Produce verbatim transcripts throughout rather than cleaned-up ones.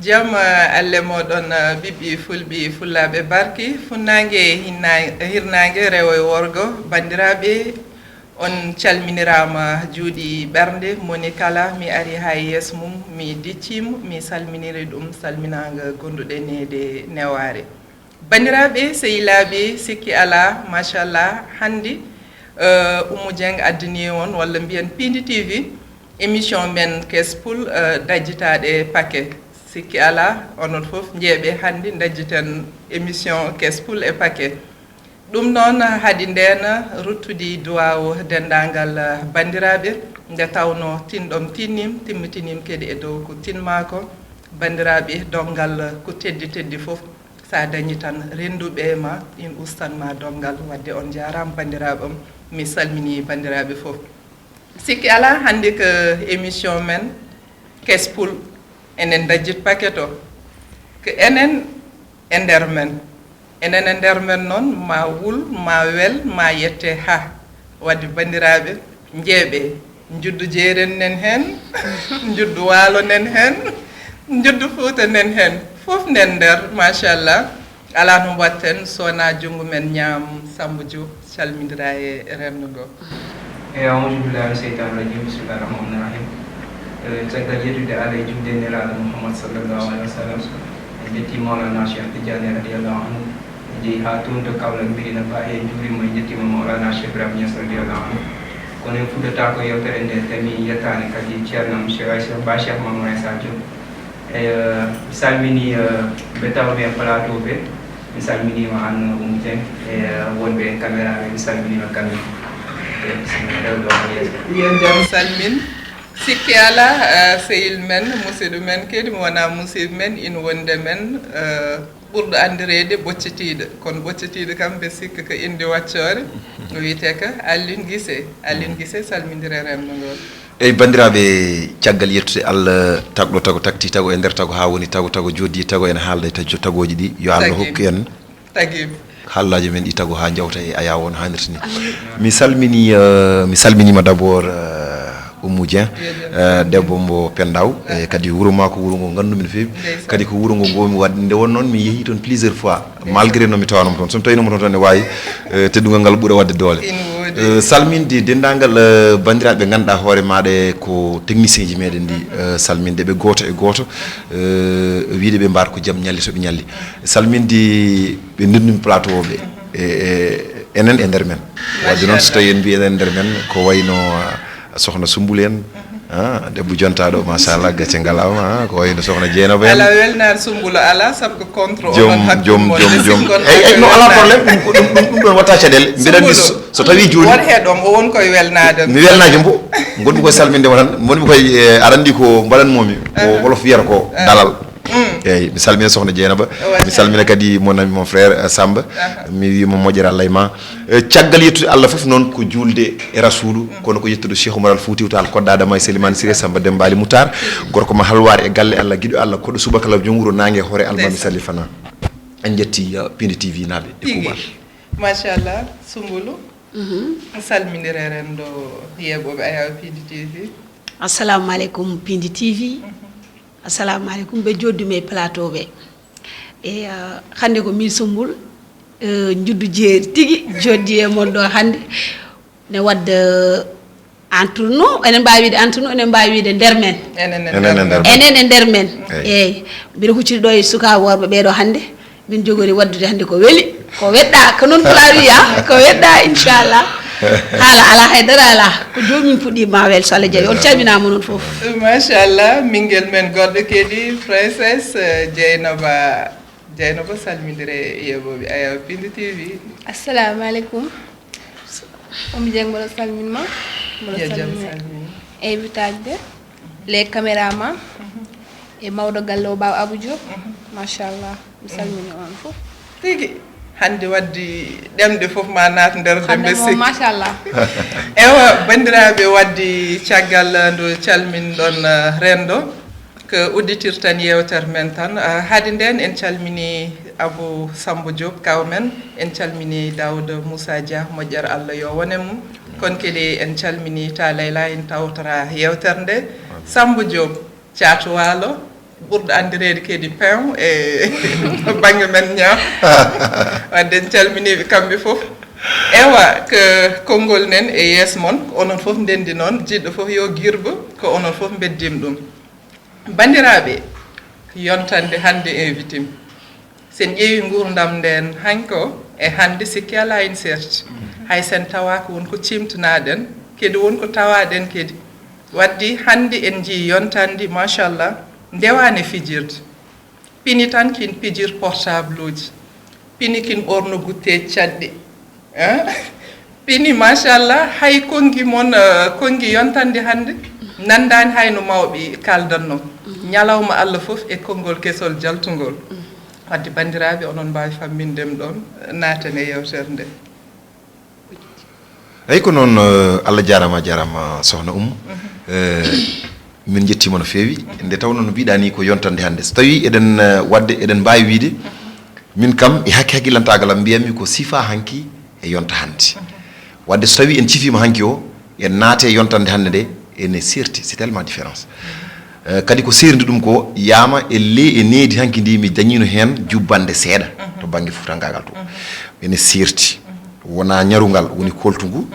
Jam, eh, alle moɗon, eh, ɓiɓɓi fulɓi fullaaɓe barki, funnaange e hinna-, hirnaange, rewo e worgo, banndiraaɓe, on calminiraama juuɗi ɓernde, moni kala, mi ari haa yeeso mum, mi diccii mo, mi salminiri ɗum, salminaango gonduɗo e needi newaare. Banndiraaɓe, sehilaaɓe, sikki alaa, machallah, hannde, eh, Oumou Dieng addani on, walla mbiyen Pindi T V, émission men Kes Pul, eh, dajjitaaɗe paquet. Sikki alaa, onon fof njeeɓe hannde dajjiten émission Kes Pul e paquet. Ɗum noon, haɗi ndeen ruttudi duwaawu denndaangal banndiraaɓe, nde tawnoo tinɗom tinniim, timmitiniim kadi e dow ko tinmaa ko. Banndiraaɓe, donngal ko teddi teddi fof, so a dañii tan rennduɓe ma, in ustan ma donngal. Wadde on njaaraama banndiraaɓe am, mi salminii banndiraaɓe fof. Sikki alaa, hannde ko émission men Kes Pul, enen dajjit paquet o. Ko enen e nder men. Enen e nder men noon, ma wul, ma wel, ma yette haa. Wadde banndiraaɓe, njeeɓe, njuddu jeeren nen heen, njuddu waalo nen heen, njuddu Fuuta nen heen. Fof nen nder, machallah. Alaa no mbaɗten so wonaa junngo men ñaam Sammba Diop, calmindira e renndo ngo. Eyi, auzu billahi mina seytaani rajim, bismillahi rahmaani rahim. Eh, caggal yettude Allah e juulde e Nelaaɗo Muhammad sallallahu alaihi wasallam, en njetti Mawlana Cheikh Tidiane radiyallahu anhu, en njehi haa toon to Kaolack, Medina Baye, en njuuriima, en njettiima Mawlana Cheikh Ibrahima Niass radiyallahu anhu. Kono en fuɗɗotaako yewtere nde tawi yettaani kadi ceerno am Cheikh Aïssa Ba Cheikh Mamadou Aïssa Diop. Eyi, eh, mi salmini, eh, ɓe tawmi e plateau ɓe. Mi salminiima aan Oumou Dieng e, eh, wonɓe e caméra ɓe, mi salminiima kamɓe. Eyi, bisimilla, rewɓe on yeeso. Yo jam salmin. Sikki alaa, eh, sehil men, musidɗo men kadi, mo wonaa musidɗo men, ina wondi e men, eh, ɓurɗo anndireede Ɓoccitiiɗo. Kono Ɓoccitiiɗo kam, mbe sikki ko innde waccoore. O wiyetee ko Alioune Guissé. Alioune Guissé, salmindire renndo ngoo. Eyi, banndiraaɓe, caggal yettude Allah, tagɗo tago, takti tago e nder tago, haa woni tago, tago jooɗdi tago, ene haalda e tajo-, tagooji ɗi, yo Allah hokku en. Tagim. Haalaaji men ɗi tago haa njawta e ayaw o no haanirta ni. Amin. Mi salmini, eh, mi salminiima d'abord, eh, Oumou Dieng, eh, debbo mbo Pendaw, e kadi wuro maa ko wuro ngo nganndu-mi no feewi. Ndeysaan. Kadi ko wuro ngo ngoomi waɗde, nde won noon mi yehii toon plusieurs fois. Malgré no mi tawanoo mo toon, so mi tawii mo toon tan ne waawi, eh, teddungal ngal ɓura waɗde doole. Ina woodi. Eh, salminde denndaangal, eh, banndiraaɓe ɓe ngannduɗaa hoore maaɗa ko technicien ji meɗen ndi, eh, salminde ɓe gooto e gooto, eh, wiyde ɓe mbaar ko jam ñalli so ɓe ñalli. Salminde ɓe ndendumi plateau o ɓe, e, e, enen e nder men. Wadde noon, so tawii en mbii enen e nder men, ko wayno, ah, Sokhna Soumboulou en, ah, debbo jontaaɗo, machallah, gacce ngalaama, ah, ko wayno Sokhna Dieynaba en. Alaa welnaare Soumboulou, alaa, sabu ko contre joom, onon hakkunde joom, mon, joom, ɓe joom. Sikkon eyi, eyi, no alaa welnaare. Problème, ɗum, ɗum, ɗum, ɗum ɗon waɗta caɗeele. Mbiɗa anndi Soumboulou, so, so tawii jooni won he ɗoon, o won koye welnaade. Mi welnaajo mbo, ngonmi koye salminde mo tan, ngonmi koye, eh, aɗa anndi ko mbaɗanmoo-mi, ko wolof wiyata ko dalal. Mm. Eyi, mi salmina Sokhna Dieynaba. Wa-, mi salmina kadi mon ami, mon frère, eh, Samba. Aha. Mi wiima moƴƴere Allah e ma. Eh, caggal yettude Allah fof noon ko juulde e Rasuulu, kono ko yettude Cheikh Oumar Al Foutiyou Tall, koddaɗo ma e Selimane Siré, Samba Demba Ali Moutar, gorko ma halwaar e galle Allah, giɗo Allah, koɗo subaka law, joom wuro naange hoore Almami Salifana. En njetti, eh, Pindi T V naaɓe e kuuɓal. Machallah, Soumboulou. Mhm. Salmindire renndo yeeɓooɓe Ayaw Pindi T V. Assalamu alaikum Pindi T V. Mhm. Assalamu alaikum ɓe jooɗdumi e plateau ɓe. E, ah, hannde ko min Soumboulou, eh, njuddu jeeri tigi jooɗdi e mon ɗo hannde. Ne wadda entre nous, enen mbaawi wiide entre nous, enen mbaawi wiide nder men. Enen e nder men. Enen e nder men. Eyi. Eyi. Mbiɗa hucciti ɗo e sukaaɓe worɓe ɓee ɗo hannde. Min jogori waɗdude hannde ko weli, ko weɗɗa, ko noon pulaar wiya, ko weɗɗa, inchallah. Haala alaa, haydara alaa. Ko joomum fuɗɗii ma wel, so Allah jaɓi. On calminaama noon fof. Machallah, ɓinngel men goɗɗo kadi, Princess, eh, Dieynaba. Dieynaba, salmindire yeeɓooɓe Ayaw Pindi T V. Assalamu alaikum. Oumou Dieng, mboɗo salmin ma. Mboɗo salmina invitaaji ɓe, les caméraman, e mawɗo galle o, Baaw Abou Diop. Machallah, mi salmini on fof. Tigi, hannde waddi ɗemɗe fof ma naat nder. Hannde dembe moom, sikki. Machallah. Ewa, banndiraaɓe, waddi caggal nde calminɗon, eh, renndo. Ko udditirten yeewtere men tan. Ah, hade ndeen, en calminii Abou Samba Diop, kaaw men. En calminii Daouda Moussa Dia, moƴƴere Allah yo won e mum. Kono kadi en calminii Taa Layla, en tawtoraa yeewtere nde. Sammbo Diop, caatu waalo, ɓurɗo anndireede kadi peew e bannge men ñaam. Wadde en calminii ɓe kamɓe fof. Ewa, ko konngol nen e yees mon, ko onon fof ndenndi noon, jiɗɗo fof yo girbo, ko onon fof mbeddiima ɗum. Banndiraaɓe, yontande hannde invité mi. Sen ƴeewi nguurndam nden hanko e hannde, sikki alaa en serti. Hay sen tawaaka won ko cimtanaɗen, kadi won ko tawaɗen kadi. Waddi hannde en njii yontandi, machallah, ndewaani fijirde. Pini tan kin pijir portable uji. Pini kin ɓorno gutteeji caɗɗi. Eh? Pini, machallah, hay konngi mon, eh, konngi yontandi hannde, nanndaani hay no mawɓe kaaldanno. Ñalawma Allah fof e konngol kesol jaltungol. Wadde banndiraaɓe, onon mbaawi famminde mi ɗoon, naaten e yeewtere nde. Eyi, ko noon, eh, Allah jaaraama, a jaaraama, Sohna Oumou. Eh, min njettiima no feewi. Nde tawnoo no mbiɗaa nii ko yontande hannde. So tawii eɗen, eh, waɗde, eɗen mbaawi wiyde, min kam e hakke hakkillantaagal am mbiyatmi ko sifa hanki e yonta hannde. Wadde so tawii en cifiima hanki o, en naate e yontande hannde nde, ene serti, c'est tellement différence. Eh, kadi ko serndi ɗum ko, yahma e ley e needi hanki ndi mi dañiino heen jubbannde seeɗa to bannge fuutankaagal to. Ene serti. Wonaa ñarungal woni koltungu,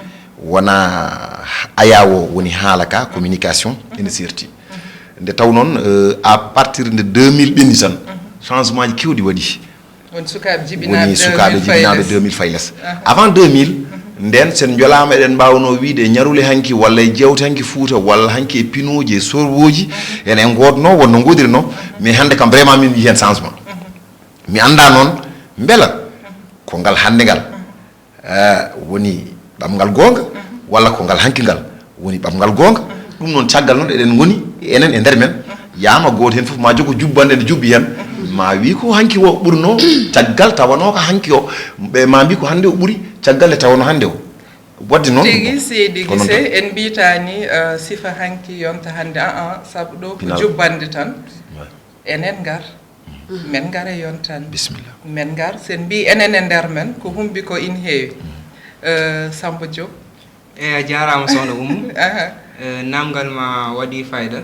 wonaa ayaawo woni haala ka, communication, ene serti. Nde taw noon, eh, à partir de deux mille ɓenni tan, changement ji keewɗi waɗi. Woni sukaaɓe jibinaaɓe woni sukaaɓe deux mille jibinaaɓe fay les. Deux mille fay les. Aha. Avant deux mille, nden sen njolaama eɗen mbaawnoo wiyde e ñarule hanki walla e jeewte hanki Fuuta walla hanki e pinooji e sorwooji, ene en ngoodnoo wonno ngoodirnoo, mais hannde kam vraiment min njii heen changement. Mi anndaa noon mbela ko ngal hannde ngal, eh, woni ɗamngal goonga, walla ko ngal hanki ngal woni ɗamngal goonga. Ɗum noon, caggal noon eɗen ngoni enen e nder men, yahma gooto heen fof ma jogo jubbannde nde jubbi heen, ma wii ko hanki o ɓurnoo, caggal tawanoo ko hanki o, ɓe ma mbii ko hannde o ɓuri, caggal nde tawanoo hannde o. Wadde noon, tigi seydi ko noon gise tan. En mbiytaani, eh, sifa hanki yonta hannde, aa, sabu ɗo ko jubbannde tan. Ouais. Enen ngar. Men ngar e yontande. Bisimilla. Men ngar, sen mbii enen e nder men, ko humbi ko ina heewi. Eh, Sammbo Diop. Eyi, a jaaraama, Sohna Oumou. Aha. Eh, naamngal ma waɗi fayda.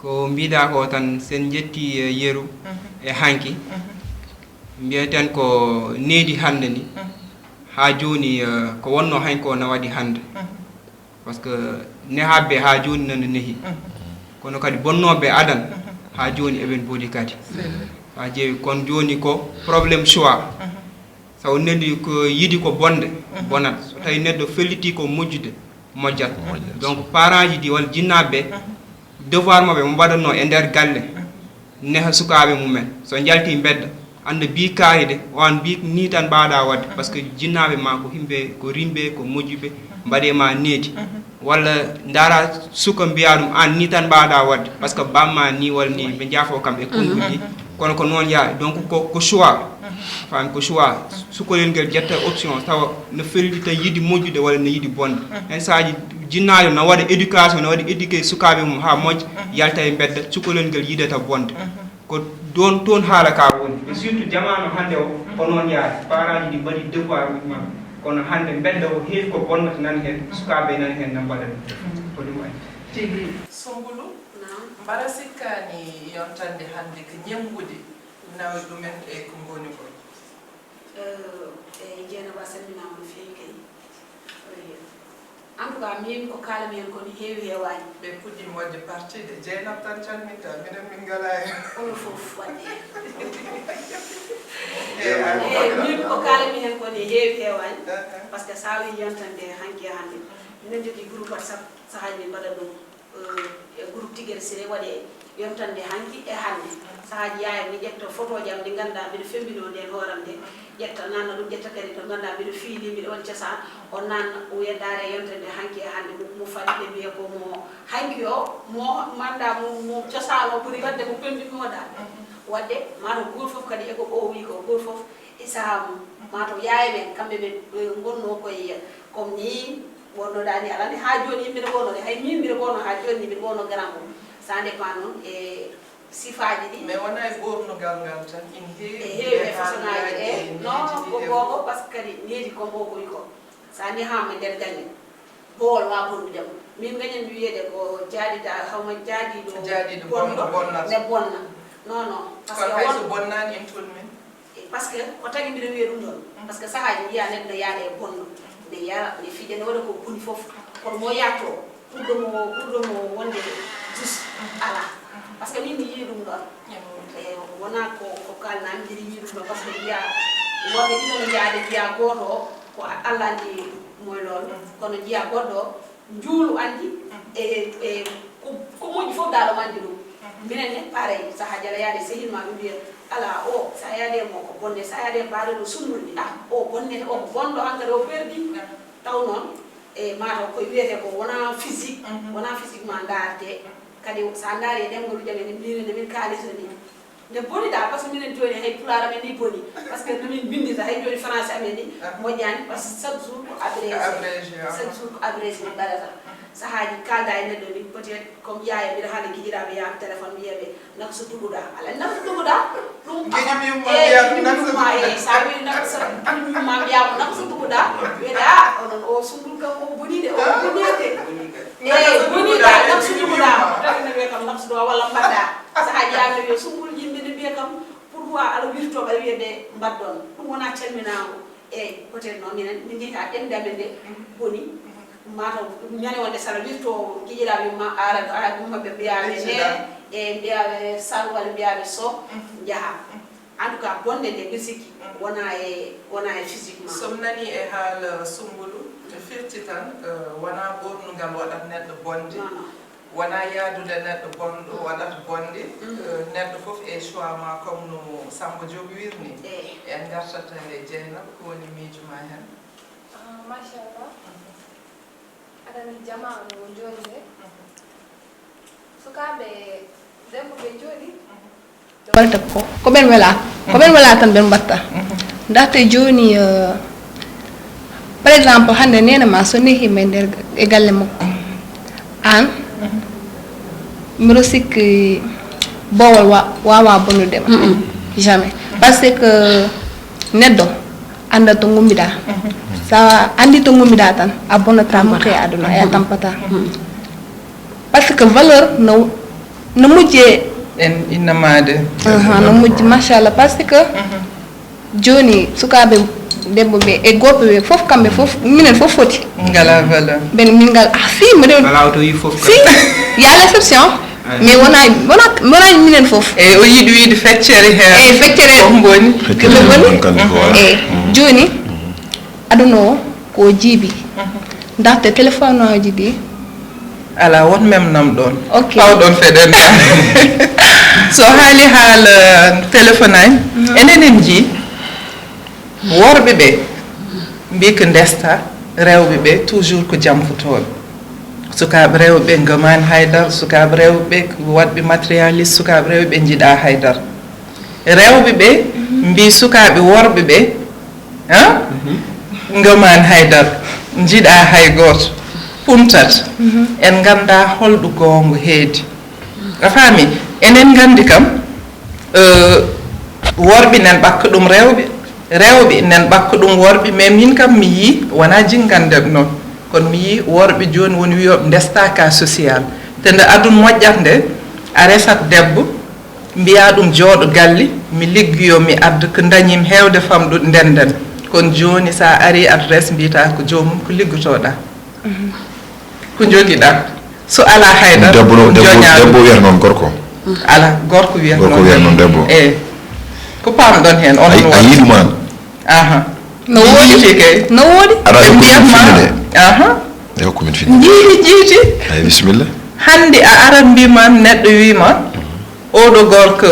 Ko mbiɗaa ko tan, sen njetti, eh, yeru e hanki. Mbiyaten ko needi hannde ni. Haa jooni, eh, ko wonnoo hanki o na waɗi hannde. Parce que nehaaɓe haa jooni nana nehi. Kono kadi bonnooɓe adan haa jooni eɓen boni kadi. Haa jeewi kon jooni ko problème choix. Sabu neɗɗo ko yiɗi ko bonde, bonat. So tawi neɗɗo felliti ko moƴƴude, moƴƴat. Moƴƴat. Donc parent ji ɗi walla jinnaaɓe ɓe, devoir maɓɓe mo mbaɗatnoo e nder galle, neha sukaaɓe mumen. So njalti mbedda, annda mbii kaari de, o an mbii nii tan mbaawɗaa waɗde. Parce que jinnaaɓe ma ko himɓe, ko rimɓe, ko moƴƴuɓe, mbaɗe ma needi. Walla ndaara suka mbiya ɗum, an nii tan mbaawɗaa waɗde. Parce que bamma nii walla nii, ɓe njaafo kam e konngol ni. Kono ko noon yaari. Donc ko, ko choix. Faami ko choix. Sukolel ngel ƴetta option, tawa no felliti tan yiɗi moƴƴude walla no yiɗi bonde. Hen saaji jinnaajo na waɗa éducation, na waɗa éduquer sukaaɓe mum haa moƴƴa, yalta e mbedda, cukalel ngel yiɗata bonde. Ko ɗoon, toon haala ka woni. E surtout jamaanu hannde o, ko noon yaari. Parent ji ɗi mbaɗi devoir uji maɓɓe. Kono hannde mbedda o heewi ko bonnata nan heen, sukaaɓe nan heen na mbaɗa ɗum. Ko ɗum addi. Tigi. Sumbulu, naam. Mbaɗa sikkaani yontande hannde ko ñemmbude nawi ɗumen e ko ngoni kon? Eh, eh, Jeynaba, a salminaama no feewi kay. Eyi. En tout cas, miin ko kaalmi heen ko ne heewi heewaani. Ɓe puɗɗii moƴƴe partie de. Jeynaba tan calminta, minen min ngalaa heen. Onon fof waɗde heen. Eyi, miin ko kaalmi heen ko ne heewi heewaani. Aha. Parce que so a wii yontande hanki e hannde, minen njogii groupe WhatsApp, sahaaji min mbaɗa ɗum. Eh, e groupe Tigel Siré waɗe yontande hanki e hannde. Sahaaji yaaya mi ƴetta photoji am ɗi ngannduɗaa mbiɗa femmbinoo ndeen hooram nde, ƴetta nanna ɗum, ƴetta kadi to ngannduɗaa mbiɗa fiili, mbiɗa waɗi cosaan, o nanna o wiya ndaare yontande hanki e hannde, mo, mo faɗi ɓe mbiya ko mo hanki o, mo mannda mo, mo cosaan o ɓuri waɗde ko pemmbinooɗaa. Waɗde maa to gooto fof kadi e ko o wii ko, gooto fof e sahaa mum. Maa to yaaya ɓen, kamɓe ɓe, eh, ngonnoo koye comme nii ɓornoɗaa ni, alaa nde haa jooni mbiɗa ɓornoo de, hay miin mbiɗa ɓornoo haa jooni ni, mbiɗa ɓornoo grand boubou. Ça dépend noon e sifaaji ɗi. Mais wonaa e ɓornugal ngal tan, ina heewi. E heewi e façonnaaji, e non, ko gooto, parce que kadi needi comme o ko wi ko. So a nehaama e nder galle, boowal waawaa bonnude ma. Min gañan mi wiyede ko jaadida hawma jaadiɗo. Jaadiɗo bonɗo bonnata. Nde bonna. Non non. Parce que hay so bonnaani en tolni. Parce que ko tagi mbiɗa wiya ɗum ɗon. Parce que sahaaji mbiya neɗɗo ne yaada e bonno, ne yara ne fija ne waɗa ko boni fof. Kono mo yatto ɓurɗo mo ɓurɗo mo wonde jus ala. Parce que min mi yii ɗum ɗon. E wona ko ko kalnami mbiɗa yii ɗum ɗon. Parce que mbiya worɓe ɗiɗo no jaade mbiya gooto o ko Allah andi moy lool. Kono njiya goɗɗo o njuulu anndi e e ko moƴƴi fof daalo mannde ɗum. Minen ne pareil, so a jala yaade sehil ma ɓe mbiya ala o so a yaade mo ko bonde, so a yaade mbaɗa ɗo sunnulde ah o bonnete o ko bonɗo hankadi o perdi. Taw noon e mataw koye wiyete ko wona physique wona physique ma ndaarte. Kadi so a ndaari e ɗemngal ujamen en mbiyno nde min kaalirta ni nde boni da parce que minen jooni hay pulaar amen ni boni. Parce que nomin mbindita hay jooni français amen ni moƴƴaani parce que chaque jour ko abrégé. Chaque jour ko abrégé min mbaɗata. Sahaaji kalda e neɗɗo ni peut être comme yaaya mbiɗa haala giƴiraaɓe yaaka téléphone mbiyaɓe naka so duguɗa ala naka so duguɗa. Ɗum giƴi mimma e giƴi mimma e sa wi naka so giƴi mimma mbiyama naka so duguɗa. Wiyde a onon o sundul kam o bonide o bonide. E bonide naka so duguɗa o tawino wiya kam naka so duwa walla mbaɗɗa. Sahaaji yaami no wiya sumbul yimɓe ne mbiya kam pourquoi aɗa wirto aɗa wiya nde mbaɗɗon. Ɗum wona calminaango. Eeyi peut être noon minen min njeyta ɗemde amen nde boni. Mataw ñande wonde sala wirto giƴiraaɓe ma ara ara ɗum maɓɓe mbiyaɓe ne e mbiyaɓe sal walla mbiyaɓe so njaha. En tout cas bonde nde mbiɗa sikki wona e wona e physiquement. Somi nani e haala sumbulu firti tan wona ɓornugal waɗat neɗɗo bonde. Wona yaadude neɗɗo bonɗo waɗata bonde. Neɗɗo fof e choix ma comme no Samba Diop wirni. En gartata e Dieynaba ko woni miijo ma heen? Machallah. Aɗa anndi jamaanu o jooni nde sukaaɓe debbo ɓe jooni. Walta ko ko ɓen wela ko ɓen wela tan ɓen mbatta. Ndaxte jooni par exemple hannde neene ma so nehi ma e nder e galle makko an mbiɗo sikki boowal wa- wawa bonnude ma jamais. Parce que neɗɗo annda to gummiɗa. Sa anndi to gummiɗa tan a bonnata mukka e aduna e a tampata. Parce que valeur no no mujje en innamaade. No mujji machallah parce que jooni sukaaɓe debbo ɓe e gorɓe ɓe fof kamɓe fof minen fof foti ngala valeur. Mben min ngal ah si mbiɗo ala o tawi fof si y a l'exception. Mais wona wona wona minen fof. Eyi o yiɗi wiide feccere heen e feccere fof mboni. Feccere mboni. Eyi jooni aduna o ko jiibi. Ndaxte téléphone uji ɗi ala won memnam ɗon. Ok pawɗon feɗen ɗa so haali haala téléphone aji enen en jii worɓe ɓe mbi ko ndesta rewɓe ɓe toujours ko jampotooɓe. Sukaaɓe rewɓe ɓe ngamaani haydara sukaaɓe rewɓe ɓe ko waɗɓe matérialiste sukaaɓe rewɓe ɓe njiɗa haydara. Rewɓe ɓe mbi sukaaɓe worɓe ɓe ngamaani haydara njiɗa hay gooto. Puntat en ngannda holɗo goongo heedi. A faami enen nganndi kam worɓe nen ɓakka ɗum rewɓe. Rewɓe nen ɓakka ɗum worɓe mais min kam mi yii wona jinngande noon. Kono mi yii worɓe jooni woni wiyooɓe ndesta ka social. Te nde adun moƴƴat nde a resat debbo mbiya ɗum jooɗo galle mi liggoyo mi adda ko dañimi heewde famɗude ndenden. Kono jooni sa ari adresse mbiyata ko joomum ko liggotoɗa ko jogiɗa so ala haydara debbo no debbo debbo wiyata noon gorko. Ala gorko wiyata gorko wiyata noon debbo. Eyi ko pamɗon heen on a yii ɗum an. Aha no woodi kay no woodi aɗa ɓe mbiyatma. Aha e hokku min fini jiiti jiiti. Ay bisimilla. Hannde a arat mbima neɗɗo wima oɗo gorko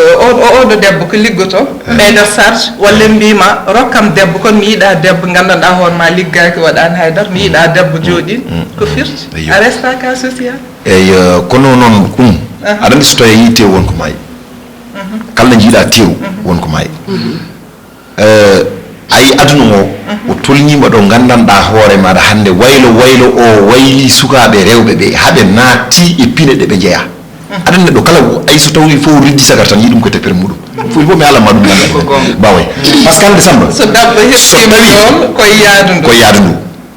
oɗo debbo ko liggoto ɓeyda sarge walla mbima rokkam debbo kono mi yiɗa debbo gandanɗa hoore ma liggaki waɗani haydara mi yiɗa debbo jooɗin ko firti a resta ka social. Eyyi kono noon ɗum aɗa andi so tawi a yii tew wonko maayi kala no jiiɗa tew wonko maayi. Ayi aduna o o tolnima ɗo gandanɗa hoore maɗa hande waylo waylo o wayli sukaɓe rewɓe ɓe haɓe natti e pine ɗeɓe jeeya. Aɗa neɗɗo kala ay so tawi fof riddi sagar tan yiɗum ko tepere muɗum. Fof il faut mi alanma ɗum ganda baway par ce que hande samba so dabba heɓtima ɗon koye yaadu ndu koye yaadu ndu.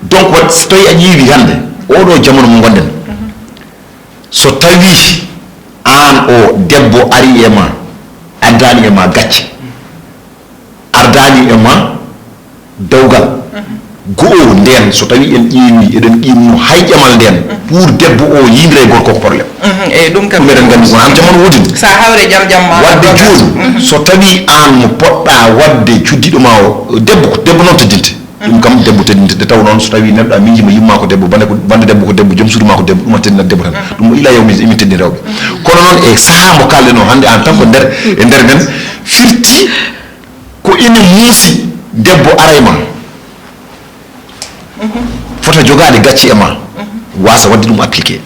Donc wat so tawi a ƴeewi hande oɗo jamanu mo gonɗen So tawii aan o debbo arii e ma, addaani e ma gacce, ardaani e ma dewgal, go'o ndeen, so tawii en ƴeewii, eɗen ƴeewno hay ƴamal ndeen, pour debbo o yiindira e gorko ko problème. Mhm, eyi, ɗum kam. Ɗum eɗen nganndi, wonaa aan jamanu woodi. Sa hawre jam jam ma. Wadde jooni, mhm, so tawii aan mo poɗɗaa waɗde cuddiɗo ma o, debbo, debbo noon teddinte. Ɗum kam debbo teddinte, nde taw noon so tawii neɗɗo a miijii mo yumma ko debbo, bande ko, bande debbo ko debbo, joom suudu ma ko debbo, ɗum a teddinat debbo tan. Ɗum o ila yawmi emin teddini rewɓe. Kono noon e sahaa mo kaalɗen o hannde, en tant que nder, e nder men, firti ko ina muusi debbo ara e ma. Fota jogaade gacce e ma, waasa waɗde ɗum appliqué.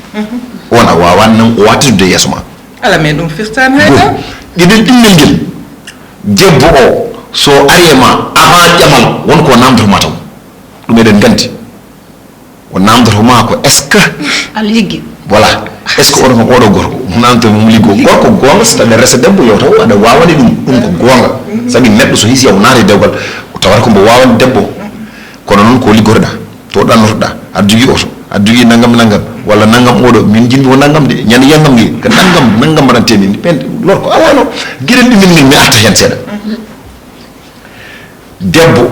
On a waawaa nan, o waawaa teddude yeeso ma. Ala, mais ɗum firtaani hay dara. Ɗiɗen ɗimmel ngel, debbo o, so ari e ma, avant ƴamal, won ko naamndoto ma taw. Ɗum eɗen nganndi. O naamndoto ma ko, est-ce que. Aɗa liggi. Voilà. Est-ce que oɗo kam, oɗo gorko, mo naamndoto mo liggo? Gorko goonga, so tawi aɗa resa debbo, yo taw aɗa waawani ɗum. Ɗum ko goonga. Sabi neɗɗo so hisi o naata e dewgal, o tawata ko mbo waawani debbo. Kono noon ko liggorɗa, to ɗannotoɗa, aɗa jogii oto, aɗa jogii nanngam nanngam, walla nanngam oɗo, min njiɗmi ko nanngam de, ñande yiyannam nge, ko nanngam, nanngam mbaɗantee min, ɓen lor ko alaa noon. Giɗen ɗum min, min mi arta heen seeɗa. Debbo,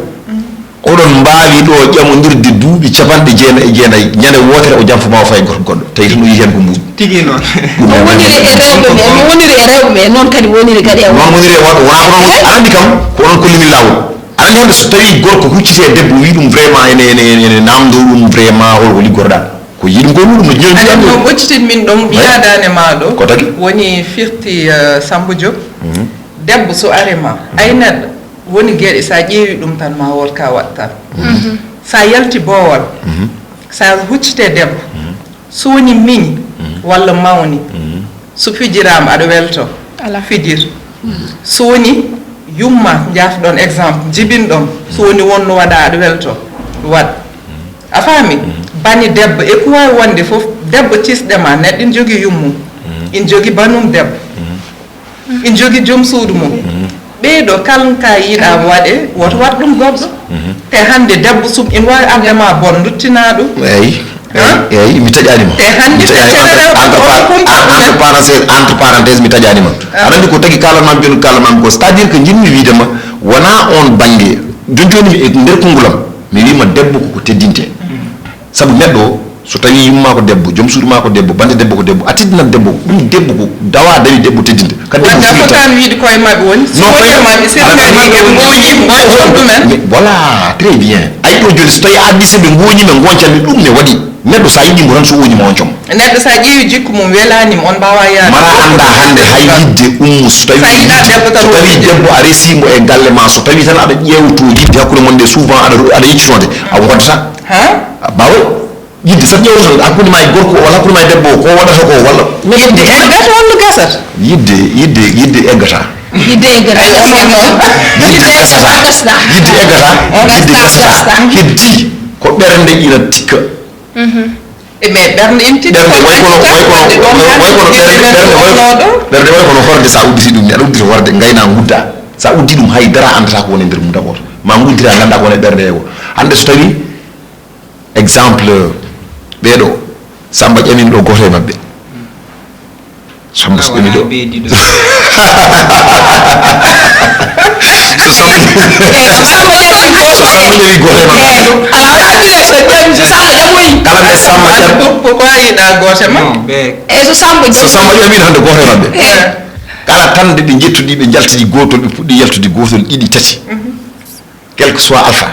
oɗon mbaawi ɗo ƴamondirde duuɓi capanɗe jeenayi e jeenayi, ñande wootere o janfo ma o fay gorko goɗɗo, tawi tan o yiyi heen ko mbuuɗi. Tigi noon. Ɗum no woniri e rewɓe ɓe, no woniri e rewɓe ɓe, noon kadi woniri kadi e. Noon woniri e worɓe, wonaa ko noon woni. Aɗa anndi kam, ko onon kolli min laawol. Aɗa anndi hannde so tawii gorko hucciti e debbo, wii ɗum vraiment ene, ene, ene, ene naamndoo ɗum vraiment hol ko liggorɗaa. Ko yiɗum ko ɗum no jiɗi. Aɗa anndi no ɓoccitin min ɗon, oui, mbiyaa daande maa ɗo. Ko tagi? Woni firti, eh, Sammbo Diop. Mhm. Debbo so are ma, ay neɗɗo, woni geɗe so a ƴeewi ɗum tan ma wood ka waɗ tan. Mhm. So a yalti boowal, mhm, so a huccite debbo, mhm, so woni miñi, mhm, walla mawni, mhm, so fijiraama aɗa welto, alaa, fijir. Mhm. So woni yumma, njaafɗon exemple, jibinɗon, so woni won no waɗa aɗa welto, waɗ. Mhm. A faami? Mhm. Bani debbo, e ko waawi wonde fof, debbo cisɗe ma, neɗɗo ina jogii yummum, mhm, ina jogii banum debbo. Mhm. Ina jogii joom suudu mum. Mhm. Ɓee ɗo, kala ka yiɗaa waɗe, woto waɗ ɗum goɗɗo. Mhm. Te hannde debbo sum ina waawi arde ma bon, nduttinaa ɗum. Eey. Eey, eey, mi taƴaani ma. Te hannde mi taƴaani ma. Entre, entre, entre, entre parenthèse, entre parenthèse, mi taƴaani ma. Ah. Aɗa anndi ko tagi kaalanmaami jooni, kaalanmaami ko, c'est-à-dire que njiɗmi wiyde ma, wonaa oon bannge. Jooni jooni mi e nder konngol am, mi wii ma debbo ko ko teddintee. Mhm. Sabu neɗɗo o, so tawii yumma ko debbo, joom suudu ma ko debbo, bannde debbo ko debbo, a teddinat debbo, ɗum debbo ko dawa dawi debbo teddinte. Ka debbo wonde a fotaani wiyde koye maɓɓe woni. Non, koye maɓɓe, si koye maɓɓe ɓe ngooñii, ngooñii ɗumen. Voilà, très bien. Ay ɗo jooni, so tawii a addi, so ɓe ngooñii, ɓe ngooñcan mi, ɗum ne waɗi. Neɗɗo, so a yiɗii mo tan, so wooñii ma on com. Neɗɗo, so a ƴeewi jikku mum, welaani mo, on mbaawaa yaade. Mara annda hannde hay yidde ummu, so tawii, so yiɗaa debbo tan, so tawii debbo a resii mo e galle ma, so tawii tan aɗa ƴeewtoo yidde hakkunde mon nde, souvent aɗa, aɗa yeccutoonde, a wondataa. Ha? A baaway. Yidde tan ƴeewata hakkunde ma e gorko o, walla hakkunde ma e debbo o, ko waɗata ko, walla. Yidde eggata walla gasata? Yidde, yidde, yidde eggata. Yidde eggata. Ay, on, on, on. Yidde gasata. Gasata. Yidde eggata. Gasata, yidde gasata. Gasata. Heddi ko ɓernde ina tikka. Mhm. E mais ɓernde ina tikka. Ɓernde way kono, way kono, way kono ɓernde, ɓernde way, ɓernde way kono horde, sa udditi ɗum ni, aɗa uddita horde, ngayna ngudda. Sa uddi ɗum, hay dara anndata ko woni e nder mum d'abord. Ma nguddira, ngannda ko woni e ɓernde he ko. Hannde so tawii exemple, ɓeeɗo, Samba ƴamino ɗo gooto e maɓɓe. Samba so ƴami ɗo. So Samba, so Samba ƴami gooto e maɓɓe. Kala nde Samba ƴami. Ko, ko, ko yiɗa gooto e maɓɓe. Eyi, so Samba ƴami. So Samba ƴami hannde gooto e maɓɓe. Eyi. Kala tan nde ɓe njettuɗi, ɓe njaltidi gootol, ɓe puɗɗi yaltude gootol, ɗiɗi, tati. Mhm. Quel que soit alpha,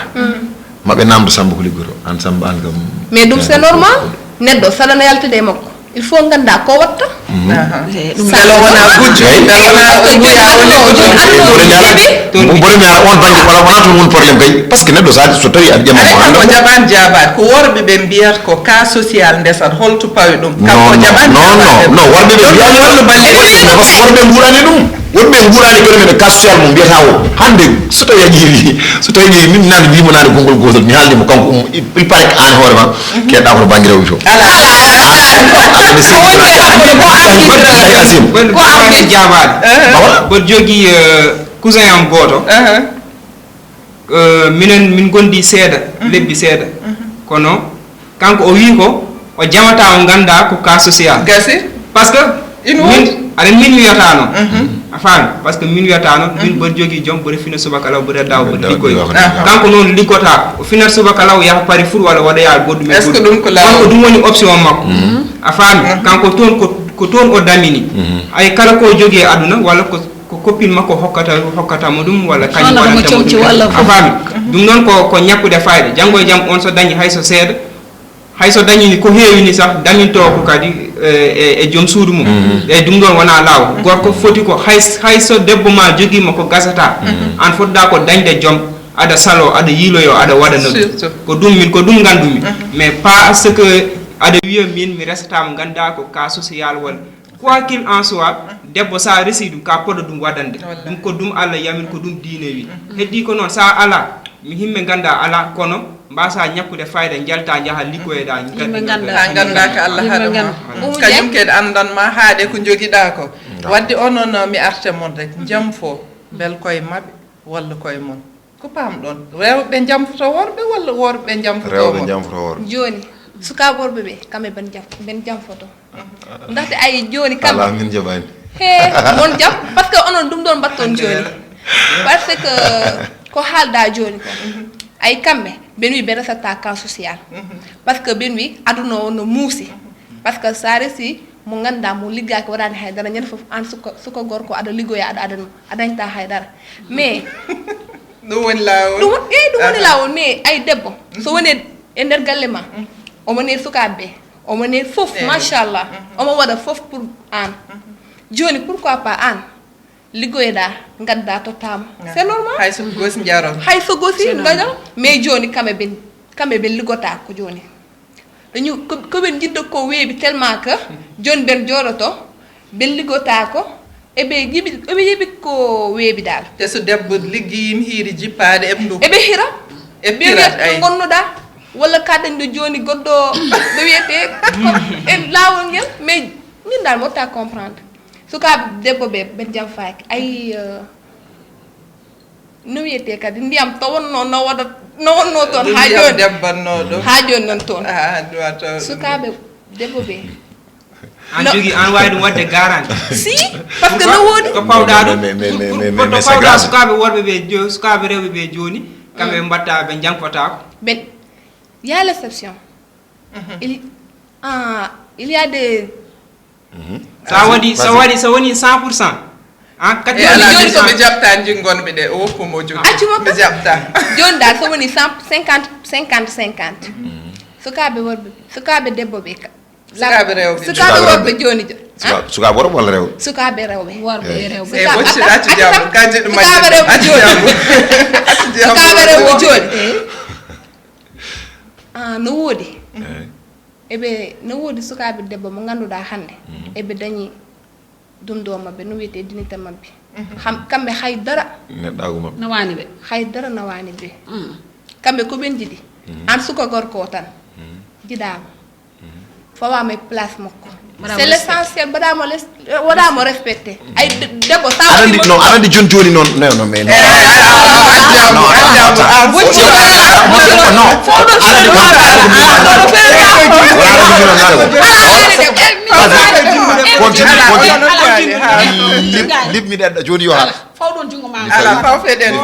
maɓe namdo Samba ko liggoto, an Samba an kam. Mais ɗum c'est normal. Neɗɗo saɗa no yaltude e makko, il faut ngannda ko watta. Mhm. Aha. Eh, ɗum mbela wona gujjo, mbela wona o yiya o liggoto. Boɗo mi ara, boɗo mi ara on bannge, wala wona toon woni problème kay, parce que neɗɗo sa so tawi aɗa ƴama mo. Aɗa ko jaɓan jaabaade, ko worɓe ɓe mbiyata ko cas social ndesat, holto pawi ɗum? Kam ko jaɓan jaabaade. Non, non, non, worɓe ɓe mbiyata, parce que worɓe nguurani ɗum. Wonɓe nguurani kono men e cas social mo mbiyata o. Hannde, so tawi a ƴeewi, so tawi ƴeewi, min nani mbimo nani konngol gootol, mi haalni mo kanko, um, il, il paraît que an hoore ma, keɗɗa koto bannge rewɓe to. Ala, ala, ala, ala. Ala, ala. Ko woni e arde, ko arde. Ay, Asim. Ko arde jaabaade. Bawa? Mboɗo jogii, eh, cousin am gooto. Eh, minen, min ngondi seeɗa, lebbi seeɗa. Kono kanko o wii ko, O jamata, o ngannda ko cas social. Gasi. Parce que Ina min woodi. Aɗa min wiyata noon. A faami? Parce que min wiyata noon, min mboɗo jogii joom, mboɗo fina subaka law, mboɗo daw, mboɗo liggoy. Kanko noon liggota, o finat subaka law, yaha pari foot walla waɗoya goɗɗum e Est-ce que goɗɗum. Ɗum ko laawol? Kanko ɗum woni option makko. A faami? Kanko toon ko ko toon o damini. Ay kala ko jogii e aduna walla ko ko copine makko hokkata hokkata mo ɗum walla kañum Walla ko mo waɗanta mo comci ɗum. Walla A faami? Ɗum noon ko ko ñakkude fayda. Janngo e jam on so dañi hay so seeɗa, hay so dañi ko heewi ni sax, dañinto ko kadi e e- e joom suudu mum. Eyi, ɗum ɗoon wonaa laawol. Gorko foti ko hay hay so debbo ma jogiima ko gasata, aan fotɗaa ko dañde joom, aɗa saloo, aɗa yiiloyoo, aɗa waɗa no ɗum. Surtout. Ko ɗum min, ko ɗum nganndumi. Mais pas ce que aɗa wiya min mi resata mo nganndaa ko cas social walla. Quoi qu'il en soit, debbo so a resi ɗum, ka poɗɗo ɗum waɗande. Ɗum ko ɗum Allah yamin, ko ɗum diine wi. Heddii ko noon, so a alaa, mi himme nganndaa alaa, kono mbaasa ñakkude fayda, njalta njaha liggoyeɗa. Yimɓe ngannda. Ha ngannda ko Allah Yimɓe haɗa ma. Ngannda. Kañum kadi anndan ma haaɗe ko jogiɗa ko. Wadde onon mi arte mon rek, jam fo bel koye maɓɓe walla koye mon. Ko pamɗon? Rewɓe jamfoto worɓe walla worɓe jamfoto Rewɓe mon? Jamfoto worɓe. Jooni, sukaaɓe worɓe ɓe, kamɓe ben jam ben jamfoto. Ndaxte ay jooni Ala kamɓe min jaɓani. he mon jam, parce que onon ɗum ɗon mbatton jooni. Parce que ko haalda jooni ko, ay kamɓe ben wi ben resata cas social. Parce que ben wi aduna o no muusi. Parce que sa resi mo ngannda mo liggaki waɗani haydara, ñande fof an suka suka gorko aɗa liggoya, aɗa aɗa a dañta haydara. Mais Ɗum woni laawol. Ɗum woni eyi ɗum woni laawol. Mais ay debbo so woni e nder galle ma, omo ner sukaaɓe ɓe, omo ner fof, machallah, omo waɗa fof pour an. Jooni pourquoi pas an liggoyeɗa, ngadda tottama? C'est normal. Hay so gosi jaron. Hay so gosi gaño. Mais jooni kamɓe ɓen kamɓe ɓen liggota ko jooni. Dañu ko ko ɓen jiɗɗo ko weeɓi tellement que jooni ɓen jooɗoto ɓen liggotako. Eɓe yiɓi eɓe yiɓi ko weeɓi dal. Te so debbo liggi yim hiiri jippaade eɓe ndu Eɓe hira. E pirat ay. Gonnoɗa walla ka dañɗo jooni goɗɗo ɗo wiyete e laawol ngel. Mais min dal motta comprendre sukaaɓe debbo ɓe ɓen jam faaki ay. No wiyetee kadi ndiyam to wonno no waɗa no wonno toon ha jooni. Debbanno ɗum ha jooni noon toon. Sukaaɓe debbo ɓe. An jogii an waawi ɗum waɗde garanti? Si. Parce que no woodi to pawɗa ɗum. To pawɗa sukaaɓe worɓe ɓe sukaaɓe rewɓe ɓe jooni kamɓe ɓe mbatta ɓe jankotako. Ɓen y a l'exception. Il y a des. Sa waɗi sa waɗi sa woni cent pour cent. An quatre-vingt-dix pour cent. Jooni ko mi jaɓta njingonɓe ɗe o woppu mo jogi. Accu mo mi jaɓta. Jooni dal so woni cent cinquante cinquante cinquante. Sukaaɓe worɓe sukaaɓe debbo ɓe ka. Sukaaɓe rewɓe sukaaɓe worɓe jooni jo. Sukaaɓe worɓe walla rewɓe? Sukaaɓe rewɓe. Worɓe e rewɓe. E wocci accu jaamu kanji ɗum sukaaɓe rewɓe jooni. Sukaaɓe rewɓe jooni. Ah no woodi. Eɓe no woodi sukaaɓe debbo mo ngannduɗaa hannde eɓe dañi dum ɗo maɓɓe no wiyetee dinite maɓɓe. Ham kamɓe hay dara. Neɗɗaagu maɓɓe. Nawaani ɓe. Hay dara nawaani ɓe. Kamɓe ko ɓen jiɗi. An suka gorko o tan jiɗaama. Fawaama e place makko. C'est l'essentiel, mbaɗaama waɗaama respecté. Ay debbo sa aɗa andi non aɗa andi joni joni non non non mais non. Continue, continue. Lib mi ɗeɗɗo joni yo haala. Fawɗon jungo ma. Ala faw feɗen.